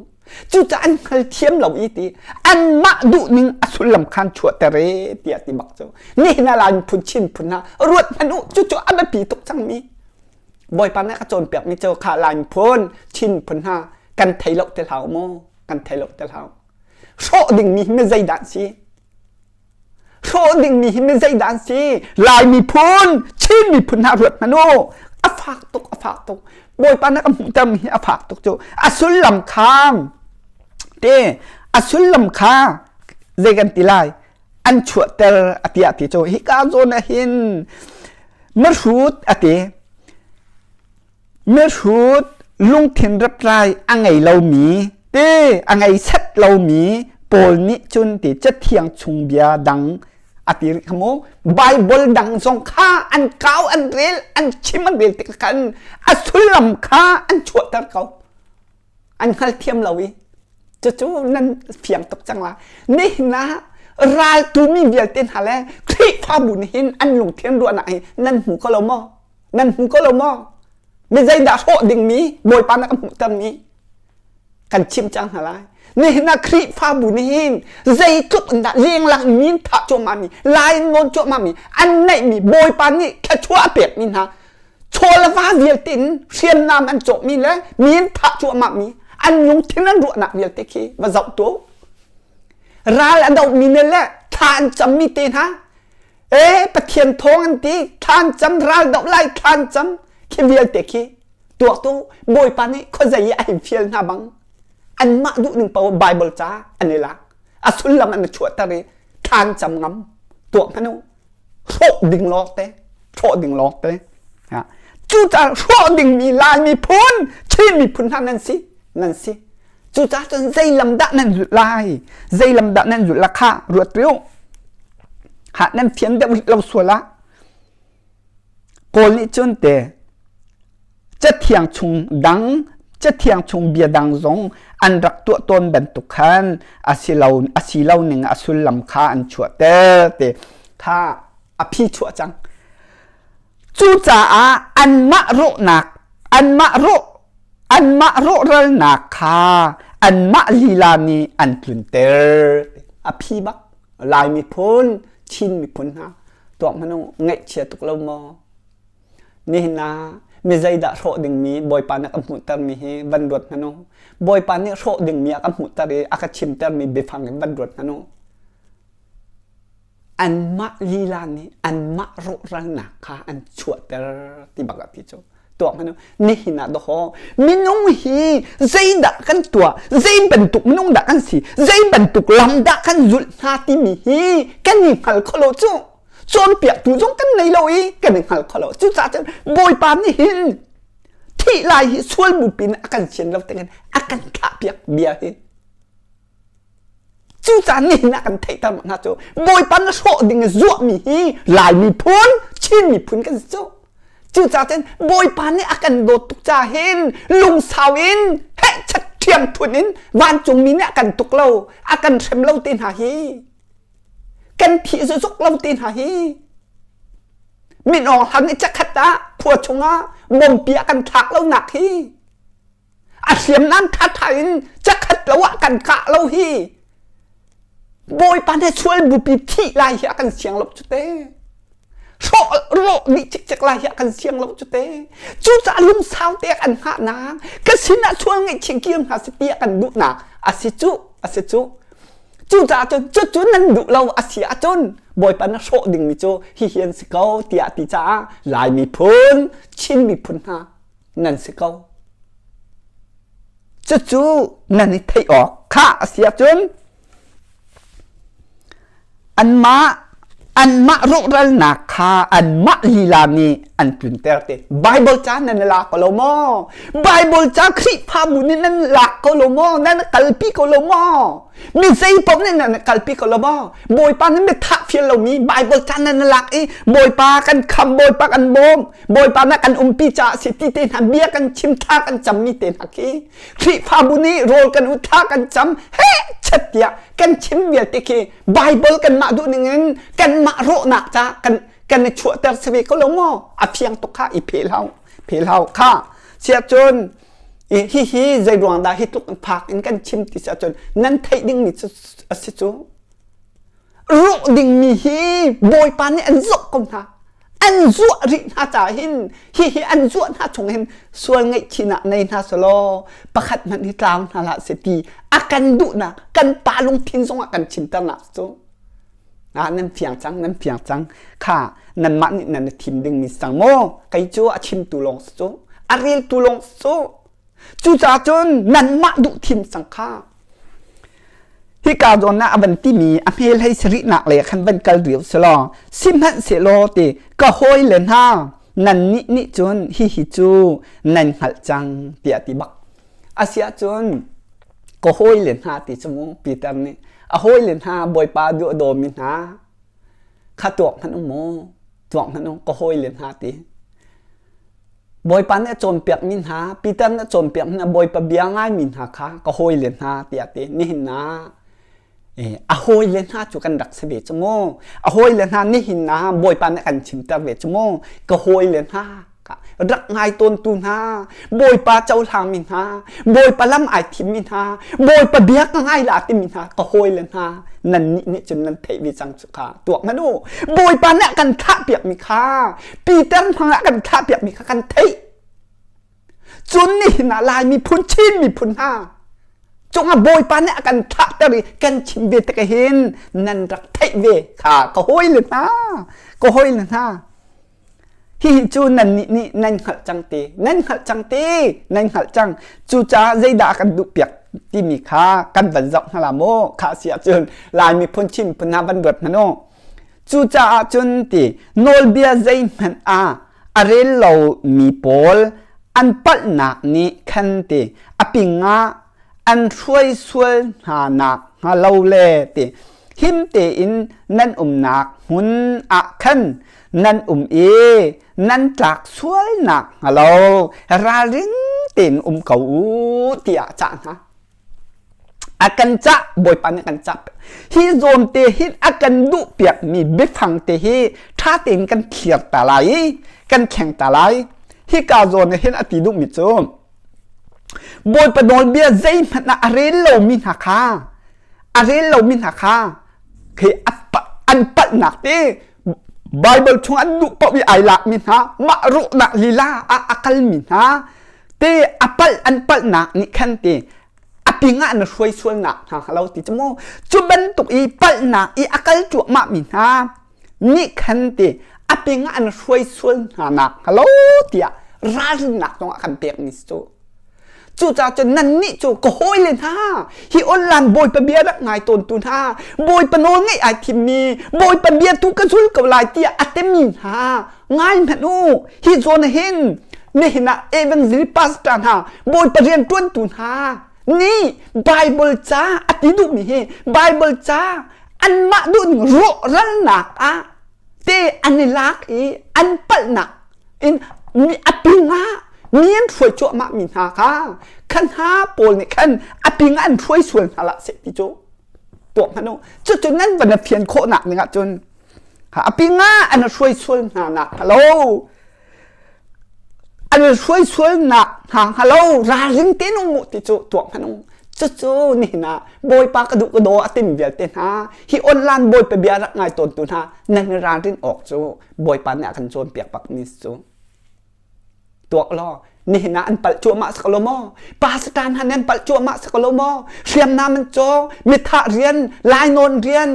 Cucaah an hngalthiam lo i ti anmah duhning a sullam khan chuahter e tiah ti bak cu. Nihin ah Lai miphun Chin phun hna ruat hmanh u cucu a biapi tuk cangmi. Bawipa nih a ka cawnpiakmi cu kha Lai miphun Chin miphun hna kan thei lo ti hlah u mu kan thei lo ti hlah u. Hrawh dingmi hi mi zeidah an si? Hrawh dingmi hi mi zeidah an si? Lai miphun, Chin miphun hna ruat hmanh u. A fak tuk, a fak tuk. Bawipa na ka hmuhtermi hi a fak tuk cu. A sullam kha te, a sullam kha zei kan ti lai? An chuahter a ti ah ti cu hika zawn ah hin mihrut a ti. Mihrut lungthin reprai a ngei lomi te a ngei set lomi pawl nih cun ti cathiang chung bia dang a ti rih kha mu Bible dang zong kha an kau an rel an chim an rel tik khan a sullam kha an chuahter ko an hngalthiam lo i cucu nan fiang tuk cang la nihin ah raltu mi vialte hna le Khrihfabu nih hin an lungthin ruahnak hi nan hmu ko lo maw Nan hmu ko lo maw? Mi zeidah hrawh dingmi Bawipa na ka hmuhtermi kan chim cang hna lai. Nihin ah Khrihfabu nih hin zeitluk in dah lenglang min thah cuahmahmi, lai nawn cuahmahmi, an neihmi Bawipa nih thluachuah a pekmi hna chaw le va vialte in hriamnam an cawkmi le min thah cuahmahmi an lungthin an ruahnak vialte khi va zoh tu. Ral a dohmi ne le thla an cammi te hna E Pathian thawng an ti thlan cam ral doh lai thlan cam khi vialte khi tuaktu Bawipa nih khuazei i a hei fial hna bang anmah duh ning paoh Bible ca an i lak a sullam an i chuahter i thlan cam ngam tuah hmanh u hrawh ding lawng te hrawh ding lawng te cucaah hrawh dingmi Lai miphun Chin miphun hna nan si nan si cucaah cun zei lam dah nan zulh lai zei lam dah nan zulh la kha ruat rih u ha nan fian deuh rih lo sual ah Paul nih cun te cathiang chung dang cathiang chung bia dang zong an rak tuah tawn bantuk khan a si lo a si lo ning a sullam kha an chuahter te kha a phi chuah cang Cucaah anmah rawhnak, anmah rawh, anmah rawhralnak kha anmah lila nih an tlunter. A phi bak Lai miphun, Chin miphun hna tuak hmanh u ngaihchia tuk lo maw? Nihin ah mi zeidah hrawh dingmi Bawipa nih a ka hmuhtermi hi van ruat hmanh u. Bawipa nih hrawh dingmi a ka hmuhter i a ka chimtermi biafang in van ruat hmanh u. Anmah lila nih anmah rawhralnak kha an chuahter ti bak a ti cu. Tuah hmanh u. Nihin ah dawhaw minung hi zeidah kan tuah, zei bantuk minung dah kan si, zei bantuk lam dah kan zulh hna timi hi kan i hngal kho lo cu. Cawnpiaktu zong kan nei lo i kan i hngal kho lo. Cucaah cun Bawipa nih hin thih lai hi sual bupi in a kan sian lo tiangin a kan thahpiak bia hi. Cucaah nihin ah kan theihter hna cu Bawipa na hrawh ding i zuahmi hi Lai miphun, Chin miphun kan si cu. Cucaah cun Bawipa nih a kan dawt tuk ca hin lungsau in hehchat ṭhiamthun in vancungmi nih a kan tuk lo, a kan hrem lo te hna hi. Kan thih zuzuk lo te hna hi. Min Aung Hlaing nih cakhat ah khua chungah bompi a kan thlak lonak hi. A hriamnam ṭhaṭha in cakhat lo ah kan kah lo hi Bawipa nih sual bupi thih lai hi a kan siang lo cu te. Hrawh rawh dih cikcek lai hi a kan siang lo cu te. Cucaah lungsau te kan hngahnak ka sinah sual ngaihchih kir hna si ti a kan duhnak a si cu a si cu. Cucaah cun cucu nan duh lo a si ahcun Bawipa na hrawh dingmi cu hihi an si ko tiah ti caah Lai miphun, Chin miphun hna nan si ko. Cucu nan i theih awk kha a si ahcun anmah anmah rawhralnak kha anmah lila nih an tlunter te. Bible ca nan lak ko lo maw? Bible ca Khrihfabu nih nan lak ko lo maw? Nan kalpi ko lo maw? Mi zei paoh nih nan kalpi ko lo maw? Bawipa nih mi thah fial lomi Bible ca nan lak i Bawipa kan kham, Bawipa kan bawm, Bawipa na kan umpi caah si ti te hna bia kan chim thla kan cammi te hna khi Khrihfabu nih rawl kan u thla kan cam he chet tiah kan chim vialte khi Bible kanmah duh ning in kanmah rawhnak ca kan kan. Kan i chuahter si ve ko lo maw? A fiang tuk kha i pheh hlah pheh hlah kha. Siah cun hihi zei ruang dah hi tluk phak in kan chim ti siah cun nan theih dingmi cu a si cu. Rawh dingmi hi Bawipa nih an zoh ko hna. An zuah rih hna caah hin hihi an zuah hna chung hin sual ngaihchihnak nei hna selaw pakhat hmanh hi tlau hna hlah seh ti a kan duhnak kan pa lungthin zongah kan chimternak cu ah nan fiang cang nan fiang cang kha nanmah nih nan i thim dingmi cang maw kei cu a chimtu lawng si cu a reltu lawng si cu Cucaah cun nanmah duh thim cang kha. Hika zawn ah a van timi a hmel hei sarihnak lei khan van kal rio selaw sihmanhsehlaw ti ka hawile hna nannih nih cun hihi cu nan hngalh cang tiah ti bak. Asiahcun ka hawile hna ti cu mu Peter nih a hawile hna Bawipa duh a dawmi hna kha tuak hmanh u mu tuak hmanh u ka hawile hna ti. Bawipa nih a cawnpiakmi hna, Peter nih a cawnpiakmi hna, Bawipa bia ngaimi hna kha ka hawile hna tiah a ti. Nihin ah a hawile hna cu kan rak si ve cu mu. A hawile hna nihin ah Bawipa nih a kan chimter ve cu mu. Ka hawile hna rak ngai tawntu hna, Bawipa cohlangmi hna, Bawipa lam ai thimmi hna, Bawipa bia ka ngai la timi hna, ka hawile hna, nannih nih cun nan theih ve cang cu kha tuak hmanh u. Bawipa nih a kan thahpiakmi kha Peter hmang ah kan thlahpiakmi kha kan theih. Cun nihin ah Lai miphun Chin miphun hna cungah Bawipa nih a kan thlahter i kan chim ve tik hin nan rak theih ve kha ka hawile hna ka hawile hna hihi cu nannih nih nan hngalh cang te nan hngalh cang te nan hngalh cang cucaah zeidah a kan duhpiak timi kha kan van zoh hna la maw kha si ahcun Lai miphun Chin miphun hna van ruat hmanh u Cucaah cun ti nawlbia zeihmanh ah a rel lomi pawl an palhnak nih khan ti a ping ah an hruai sual hna nak hnga lo le ti him tein nan umnak hmun ah khan nan um i nan tlak sual nak hnga lo ralring tein um ko u tiah cah hna. A kan cah Bawipa nih a kan cah hi zawn te hin a kan duh piakmi biafang te hi ṭha tein kan thlir ta lai i kan thleng ta lai hika zawn ah hin a ti duhmi cu Bawipa nawlbia zeihmanh ah a rel lomi hna kha a rel lomi hna kha khi an palhnak te Bible chung an duh paoh i ai lakmi hna mah ruahnak lila ah a kalmi hna te a palh an palhnak nih khan te a ping ah na hruai sualnak hna lo ti cu mu cu bantuk i palhnak i a kal cuahmah mi hna nih khan te a ping ah an hruai sual hna nak lo tiah ralrinnak zong ah kan pek mi cu cucaah cun nannih cu ka hawile hna hi online bawipa bia rak ngai tawntu hna bawipa nawl ngeih ai thimmi bawipa bia tu ka zul ko lai tiah a temi hna ngai hmanh u hi zawn hin nihin ah evangelist pastor hna bawipa rian ṭuantu hna nih Bible ca a ti duhmi hi Bible ca anmah duhning rawhralnak ah te an i lak i an palhnak in mi a ping ah mi an hruai cuahmah mi hna kha khan hna pawl nih khan a ping ah an hruai sual hna lah seh ti cu tuah hmanh u cucu nan van fian khawhnak ning ah cun a ping ah an hruai sual hna nak hnga lo an hruai sual nak hna hnga lo ralring tein um mu ti cu tuah hmanh u cucu nihin ah bawipa ka duh ka daw a tim vialte hna hi online bawipa bia rak ngai tawntu hna nan ralrin awk cu bawipa nih a kan cawnpiak bak mi cu tuak law nihin ah an palh cuahmah sak lo maw pastor hna nan palh cuahmah sak lo maw hriamnam an caw mithah rian lainawn rian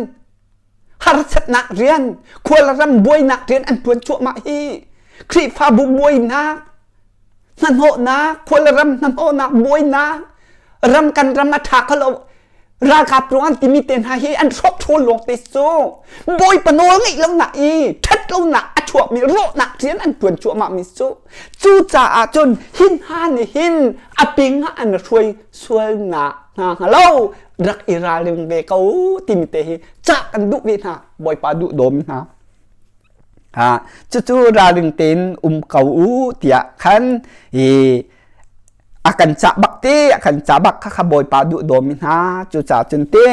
harsatnak rian khualram buainak rian an ṭuan cuahmah hi Khrihfabu buainak hnahnawhnak khualram hnahnawhnak buainak ram kan ram a ṭha kho lo ralkap ruang an timi te hna hi an hrawk ṭhawl lawng te cu bawipa nawl ngeih lonak i ṭhat lonak a chuakmi rawhnak rian an ṭuan cuahmah mi cu cucaah cun hi hna nih hin a ping ah an hruai sualnak hna hnga lo rak i ralring ve ko timi te hi cah kan duh ve hna bawipa duh dawm hna ha cucu ralring tein um ko u tiah khan i a kan cah bak te a kan cah bak kha kha bawipa duh dawm hna cucaah cun te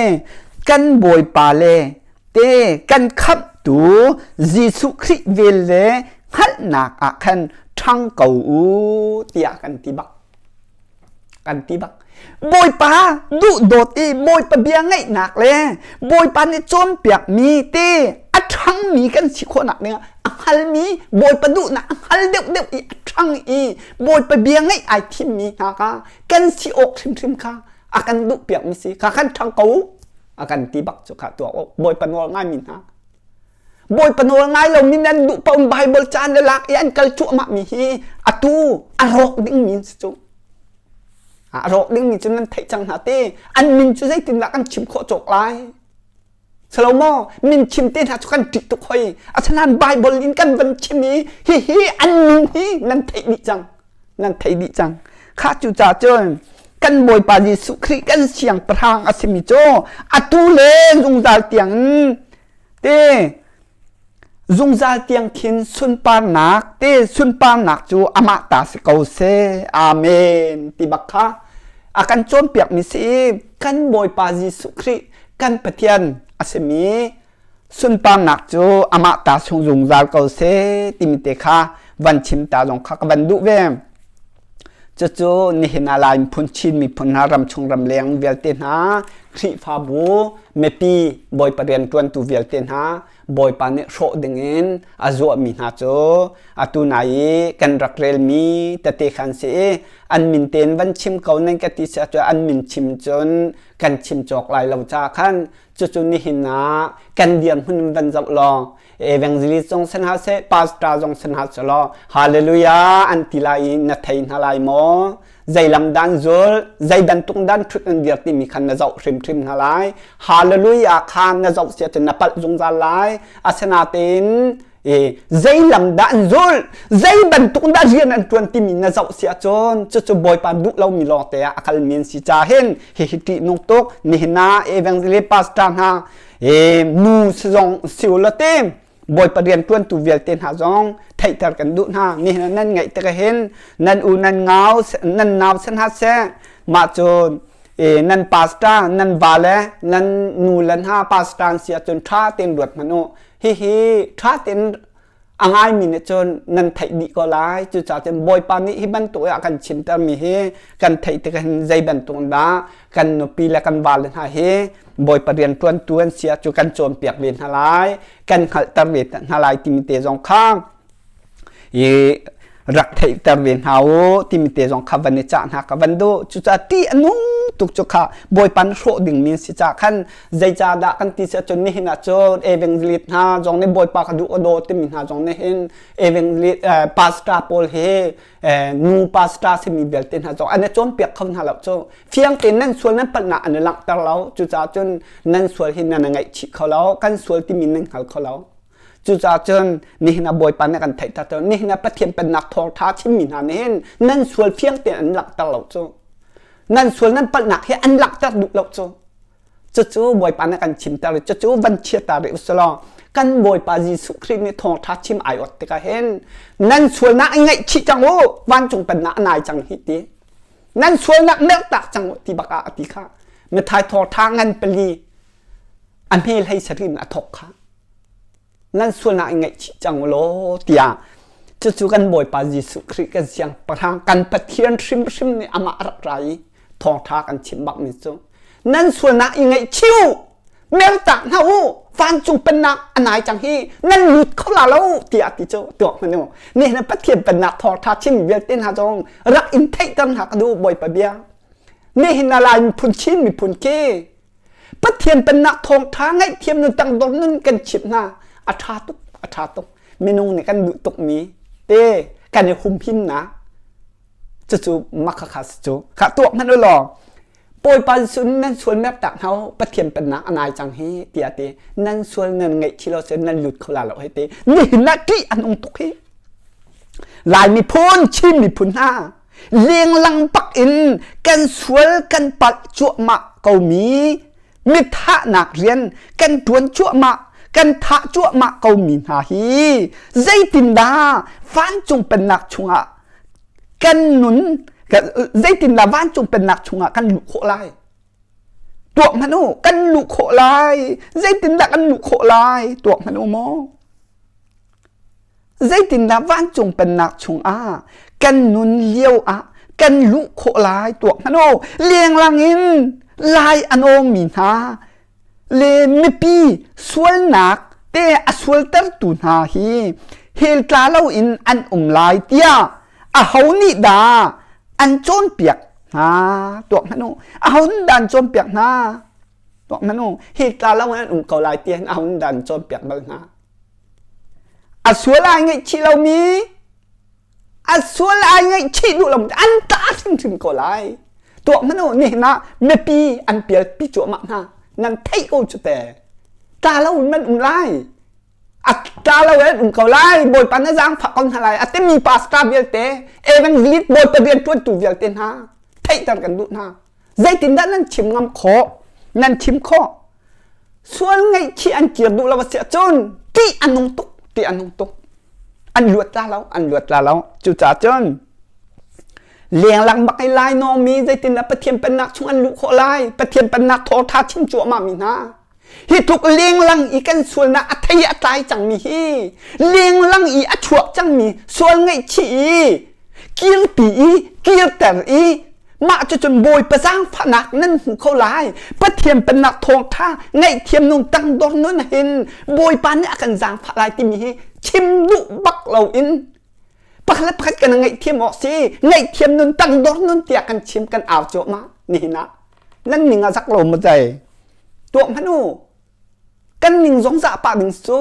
kan bawipa le te kan khamh. Khamhtu Jesuh Khrih vel le hngalhnak ah khan ṭhang ko u tiah kan ti bak. Kan ti bak. Bawipa duhdawt i Bawipa bia ngaihnak le Bawipa nih cawnpiakmi te a ṭhangmi kan si khawhnak dingah a hngalmi Bawipa duhnak a hngal deuhdeuh i a ṭhang i Bawipa bia ngaih ai thimmi hna kha kan si awk hrimhrim kha a kan duhpiakmi si kha kan ṭhang ko a kan ti bak cu kha tuah awk Bawipa nawl ngaimi hna Bawipa nawl ngai lomi nan duh paoh Bible caan le lak i an kal cuahmah mi hi atu a rawk dingmi an si cu. A rawk dingmi cu nan theih cang hna te. An min cu zeitindah kan chim khawh cawk lai? Salomo min chim te hna cu kan ṭih tuk hoi. Asinain Bible in kan van chim i hihi an min hi nan theih dih cang. Nan theih dih cang. Kha cu ca cun kan Bawipa Jesuh Khrih kan siangpahrang a simi cu atu le zungzal tiang te zungzal tiang khin sunparnak te sunparnak cu amah ta si ko seh. Amen ti bak kha a kan cawnpiakmi si i kan Bawipa Jesuh Khrih kan Pathian a simi sunparnak cu amah ta sung zungzal ko seh timi te kha van chim ta zong kha ka van duh ve. Cucu nihin ah Lai miphun Chin miphun hna ramchung ramleng vialte hna Khrihfabu mipi Bawipa rianṭuantu vialte hna Bawipa nih hrawh dingin a zuahmi hna cu atu nai i kan rak relmi tete khan si i an min tein van chim ko nan ka ti si ahcun an min chim cun kan chim cawk lai lo ca khan cucu nihin ah kan dirhmun in van zoh law evangelist zong san hna seh pastor zong san hna seh law hallelujah an ti lai i na thei hna lai maw zei lam dan zul zei bantuk dan ṭhut an dir timi khan na zoh hrimhrim hna lai hallelujah kha na zoh sia cun na palh zungzal lai asinain e zei lam dah an zul zei bantuk dah rian an ṭuan timi na zoh si ahcun cucu bawipa duh lomi lawng te ah a kalmi an si ca hin hihi ṭihnung tuk nihin ah evangelist pastor hna e nu si zong si u law te bawipa rian ṭuantu vialte hna zong theihter kan duh hna nihin ah nan ngaih tik hin nan u nan ngau nan nau si hna seh mah cu e nan pastor nan va le nan nu le hna pastor an si ahcun ṭha tein ruat hmanh u hihi ṭha tein a ngaimi nih cun nan theih dih ko lai cucaah cun Bawipa nih hi bantuk a kan chimtermi hi kan theih tik hin zei bantuk dah kan nupi le kan vale hna hi Bawipa rianṭuantu an si ah cu kan cawnpiak ve hna lai kan hngalhter ve hna lai timi te zong kha i rak theihter ve hna u timi te zong kha van i cah hna ka van duh cucaah ṭih a nung tuk cu kha Bawipa nih hrawh dingmi an si caah khan zeicahdah kan ti si ahcun nihin ah cun evangelist hna zong nih Bawipa ka duh ka daw timi hna zong nih hin evangelist pastor pawl hi nu pastor simi vialte hna zong an i cawnpiak kho hna lo cu fiang tein nan sual nan palhnak an i langhter lo cucaah cun nan sual hi nan i ngaihchih kho lo kan sual timi nan hngal kho lo Cucaah cun nihin ah Bawipa nih kan theihter cu nihin ah Pathian pennak thawngṭha chimmi hna nih hin nan sual fiang tein an langhter lo cu. Nan sual nan palhnak hi an langhter duh lo cu. Cucu Bawipa nih kan chimter i cucu van chiata rih usulaw kan Bawipa Jesuh Khrih nih thawngṭha chim ai ot tikah hin nan sualnak i ngaihchih cang u vancung pennak a nai cang hi ti nan sualnak merhtak cang u ti bak ah a ti kha Matthai thawngṭha ngan pali a hme hlei sarin a thawk kha nan sualnak i ngaihchih cang u law tiah cucu kan Bawipa Jesuh Khrih kan siangpahrang kan Pathian hrimhrim nih amah a rak ra i thawngṭha kan chim bakmi cu nan sualnak i ngaihchih u mertak hna u vancung pennak a nai cang hi nan lut kho la lo tiah ti cu tuak hmanh u nihin Pathian pennak thawngṭha chim vialte hna zong rak in theihter hna ka duh Bawipa bia nihin ah Lai miphun Chin miphun khi Pathian pennak thawngṭha ngaihthiam nun tangdor nun kan chimh hna a ṭha tuk a ṭha tuk minung nih kan duh tukmi te kan i humhimnak cucu makhakha si cu kha tuak hmanh u law Bawipa Jesuh nan sual mertak hna u Pathian pennak a nai cang hi tiah ti nan sual nan ngaih thi lo cun nan lut kho la lo hei ti nihin ah ṭih an um tuk hi Lai miphun Chin miphun hna lenglang bak in kan sual kan palh cuahmah komi mithahnak rian kan ṭuan cuahmah kan thah cuahmah komi hna hi zeitindah vancung pennak chungah kan nun zeitindah vancung pennak chungah kan luh khawh lai? Tuak hmanh u, kan luh khawh lai. Zeitindah kan luh khawh lai? Tuak hmanh u maw? Zeitindah vancung pennak chungah kan nun lio ah kan luh khawh lai? Tuak hmanh u. Lenglang in lai a nawngmi hna le mipi sualnak te a sualtertu hna hi hell tla loin an um lai tiah aho nih dah an cawnpiak hna tuak hmanh u aho nih dah an cawnpiak hna tuak hmanh u hell tla lo in an um ko lai tiah aho nih dah an cawnpiak bal hna a sual ai ngaihchih lomi a sual ai ngaihchih duh lo an tla hrimhrim ko lai tuak hmanh u nihin ah mipi an pial pi cuahmah hna nan theih ko cu te tla lo in nan um lai a tla lo in um ko lai bawipa na zaangfah ko hna lai a timi pastor vialte evangelist bawipa rian ṭuantu vialte hna theihter kan duh hna zeitindah nan chim ngam khawh nan chim khawh sual ngaihchih an kir duh lo a si ahcun ṭih a nung tuk ṭih a nung tuk an luat la lo an luat la lo cucaah cun lenglang bak i lai nawngmi zeitindah Pathian pennak chung an luh khawh lai Pathian pennak thawngṭha chim cuahmah mi hna Hi tluk lenglang i kan sualnak a thei a tlai cangmi hi lenglang i a chuak cangmi sual ngaihchih i kirpi i kirter i mah cucun Bawipa zaangfahnak nan hmu kho lai. Pathian pennak thawngṭha ngaihthiam nung tangdor nun hin Bawipa nih a kan zaangfah lai timi hi chim duh bak loin pakhat le pakhat kan ngaihthiam awk si ngaihthiam nun tangdor nun tiah kan chim kan au cuahmah nihin ah nan ning a zak lo maw cei tuah hmanh u kan ning zong zah pah ding cu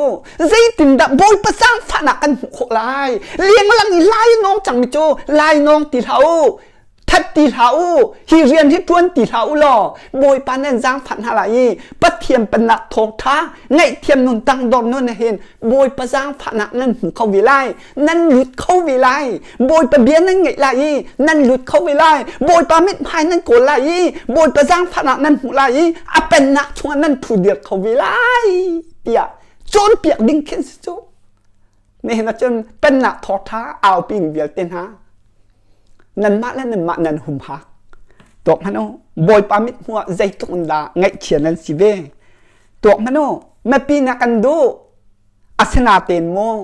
zeitindah bawipa zaangfahnak kan hmuh khawh lai lenglang i lai nawng cangmi cu lai nawng ti hlah u that ti hlah u hi rian hi ṭuan ti hlah u law bawipa nan zaangfah hna lai i pathian pennak thawngṭha ngaihthiam nun tangdor nun hin bawipa zaangfahnak nan hmu kho ve lai nan lut kho ve lai bawipa bia nan ngaih lai i nan lut kho ve lai bawipa mithmai nan kawl lai i bawipa zaangfahnak nan hmuh lai i a pennak chungah nan phu dir kho ve lai tiah cawnpiak ding khin si cu nihin ahcun pennak thawtha aupi vialte hna nanmah le nanmah nan humhak tuak hmanh u bawipa mithmuh ah zeitluk in dah ngaihchia nan si ve tuak hmanh u mipi na kan duh Asinain maw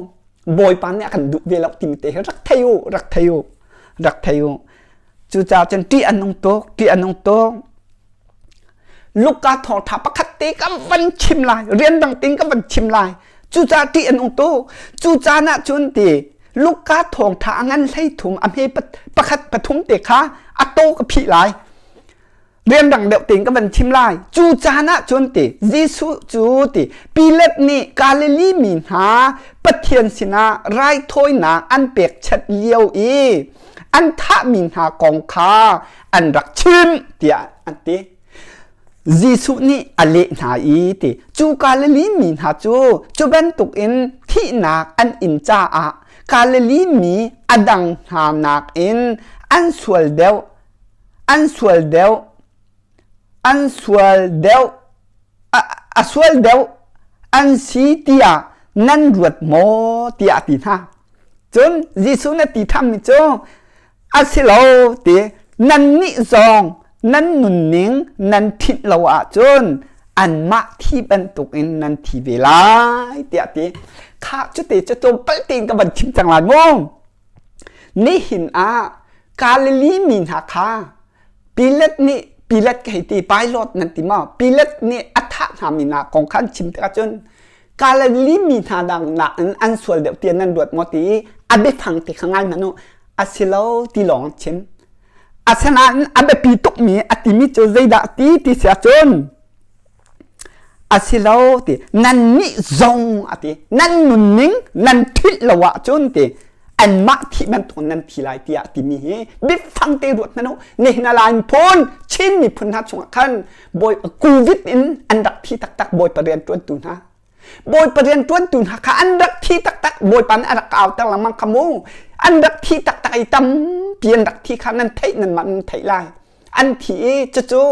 Bawipa nih a kan duh ve lo timi te hi rak thei u, rak thei u, rak thei u. Cucaah cun ṭih a nung tuk, ṭih a nung tuk. Luka thawngṭha pakhat te ka van chim lai, rian dang tein ka van chim lai. Cucaah ṭih a nung tuk. Cu caan ah cun ti Luka thawngṭha a ngan hlei thum a hme pakhat pathum te kha a taw ka phih lai. Rianrang deuh tein ka van chim lai. Cu caan ah cun ti Jesuh cu ti Pilat nih Galilee mi hna Pathian sinah raithawinak an pekchanh lio i an thahmi hna kong kha an rak chim tiah an ti. Jesuh nih a leh hna i ti cu Galilee mi hna cu cu bantukin thihnak an in caah Galilee mi a dang hna nakin an sual deuh an sual deuh an sual deuh a sual deuh an si tiah nan ruat maw tiah a ti hna cun Jesuh na ti thammi cu a si lo ti nannih zong nan nunning nan ṭhinh lo ahcun anmah thi bantukin nan thi ve lai tiah ti kha cute cu tlawmpal tein ka van chim cang lai mu Nihin ah Galilee mi hna kha Pilat nih Pilat ka hei ti Pilot nan ti maw? Pilat nih a thah hna mi hna kong kha an chim tikah cun Galilee mi hna dang nakin an sual deuh tiah nan ruat maw ti i a biafang ti kha ngai hmanh u. A si lo ti lawng an chim. Asinain a biapi tukmi a timi cu zeidah ti ti si ahcun A si lo ti nannih zong a ti nan nunning nan ṭhilh lo ahcun ti anmah thih bantuk nan thi lai tiah timi hi biafang te ruat hmanh u nihin a Lai miphun Chin miphun hna chungah khan bawi covid in an rak thi taktak bawipa rian ṭuantu hna bawipa rian ṭuantu hna kha an rak thi taktak bawipa nih a rak auter lengmang kha mu an rak thi taktak i tampi an rak thi kha nan theih nan mah nan theih lai an thi i cucu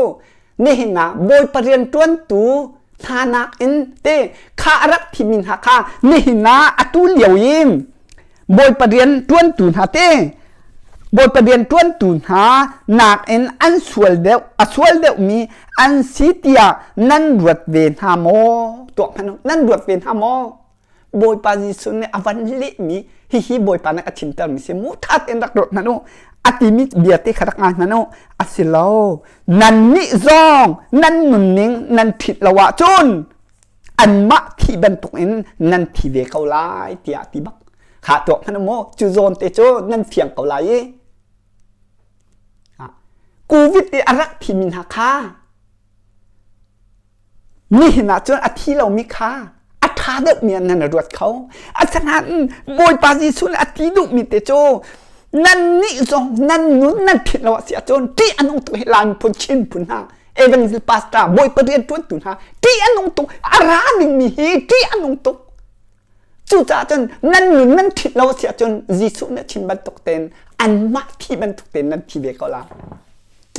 nihin ah bawipa rianṭuantu hna nakin te kha a rak thimi hna kha nihin ah atu lio in bawipa rianṭuantu hna te. Bawipa rianṭuantu hna nakin an sual deuh a sual deuhmi an si tiah nan ruat ve hna maw? Tuak hmanh u, nan ruat ve hna maw? Bawipa Jesuh nih a van lehmi hihi Bawipa nih a chimtermi si mu ṭha tein rak ruat hmanh u a timi bia te kha rak ngai hmanh u a si lo nannih zong nan nunning nan ṭhit lo ahcun anmah thih bantukin nan thi ve ko lai tiah ti bak kha tuak hmanh maw cu zawn te cu nan fiang ko lai i covid i a rak thimi hna kha nihin ah cun a thi lomi kha a ṭha deuhmi ah nan ruat kho asinain Bawipa Jesuh nih a ti duhmi te cu nannih zong nan nun nan philh lo a si ahcun ṭih a nung tuk hi Lai miphun Chin phun hna Evangel pastor Bawipa rian ṭuantu hna ṭih a nung tuk a ra dingmi hi ṭih a nung tuk cucaah cun nan nun nan ṭhit lo a si ahcun Jesuh nih a chim bantuk tein anmah thi bantuk tein nan thi ve ko lai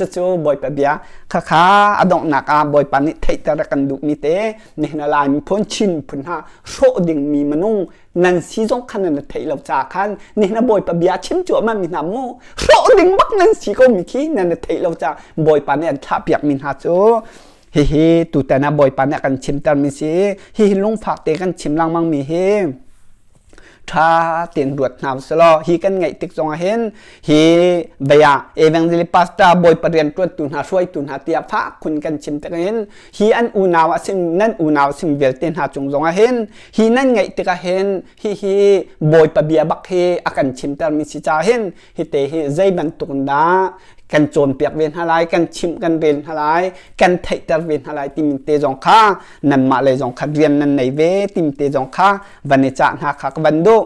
Cucu Bawipa bia khakha a donghnak ah Bawipa nih theihter a kan duhmi te nihin a Lai miphun Chin miphun hna hrawh dingmi minung nan si zong khan nan theih lo caah khan nihin a Bawipa bia chim cuahmah mi hna mu hrawh ding bak nan si ko mi khi nan theih lo caah Bawipa nih an thlahpiak mi hna cu hihi tutan ah Bawipa nih a kan chimter mi si hihi lungfak te kan chim lengmang mi hi ṭha tein ruat hna usih law hi kan ngaih tik zongah hin hi bia evangelist pastor bawipa rianṭuantu hna hruaitu hna tiah fak khun kan chim tik hin hi an unau a sim nan unau a sim vialte hna cung zongah hin hi nan ngaih tikah hin hi hi bawipa bia bak hi a kan chimter mi si ca hin hi te hi zei bantuk in dah kan cawnpiak ve hna lai kan chimh kan rel hna lai kan theihter ve hna lai timi te zong kha nanmah lei zong kha rian nan nei ve timi te zong kha van i cah hna kha ka van duh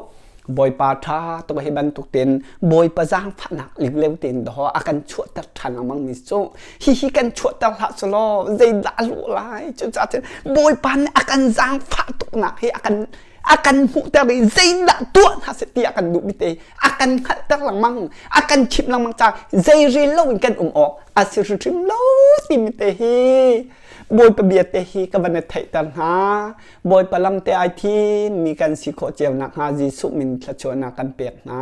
Bawipa ṭha tuk hi bantuk tein Bawipa zaangfahnak likleu tein dawh a kan chuahter ṭhan lengmang mi cu hihi kan chuahter hlah selaw zeidah a lawh lai cucaah cun Bawipa nih a kan zaangfah tuknak hi a kan a kan hmuhter i zeidah tuah hna seh ti a kan duhmi te a kan hngalhter lengmang a kan chimh lengmang caah zei rel loin kan um awk a si hrimhrim lo timi te hi Bawipa bia te hi ka van i theihter hna Bawipa lam te ai thim mi kan si khawh cio nakhnga Jesuh min thluachuahnak kan pek hna.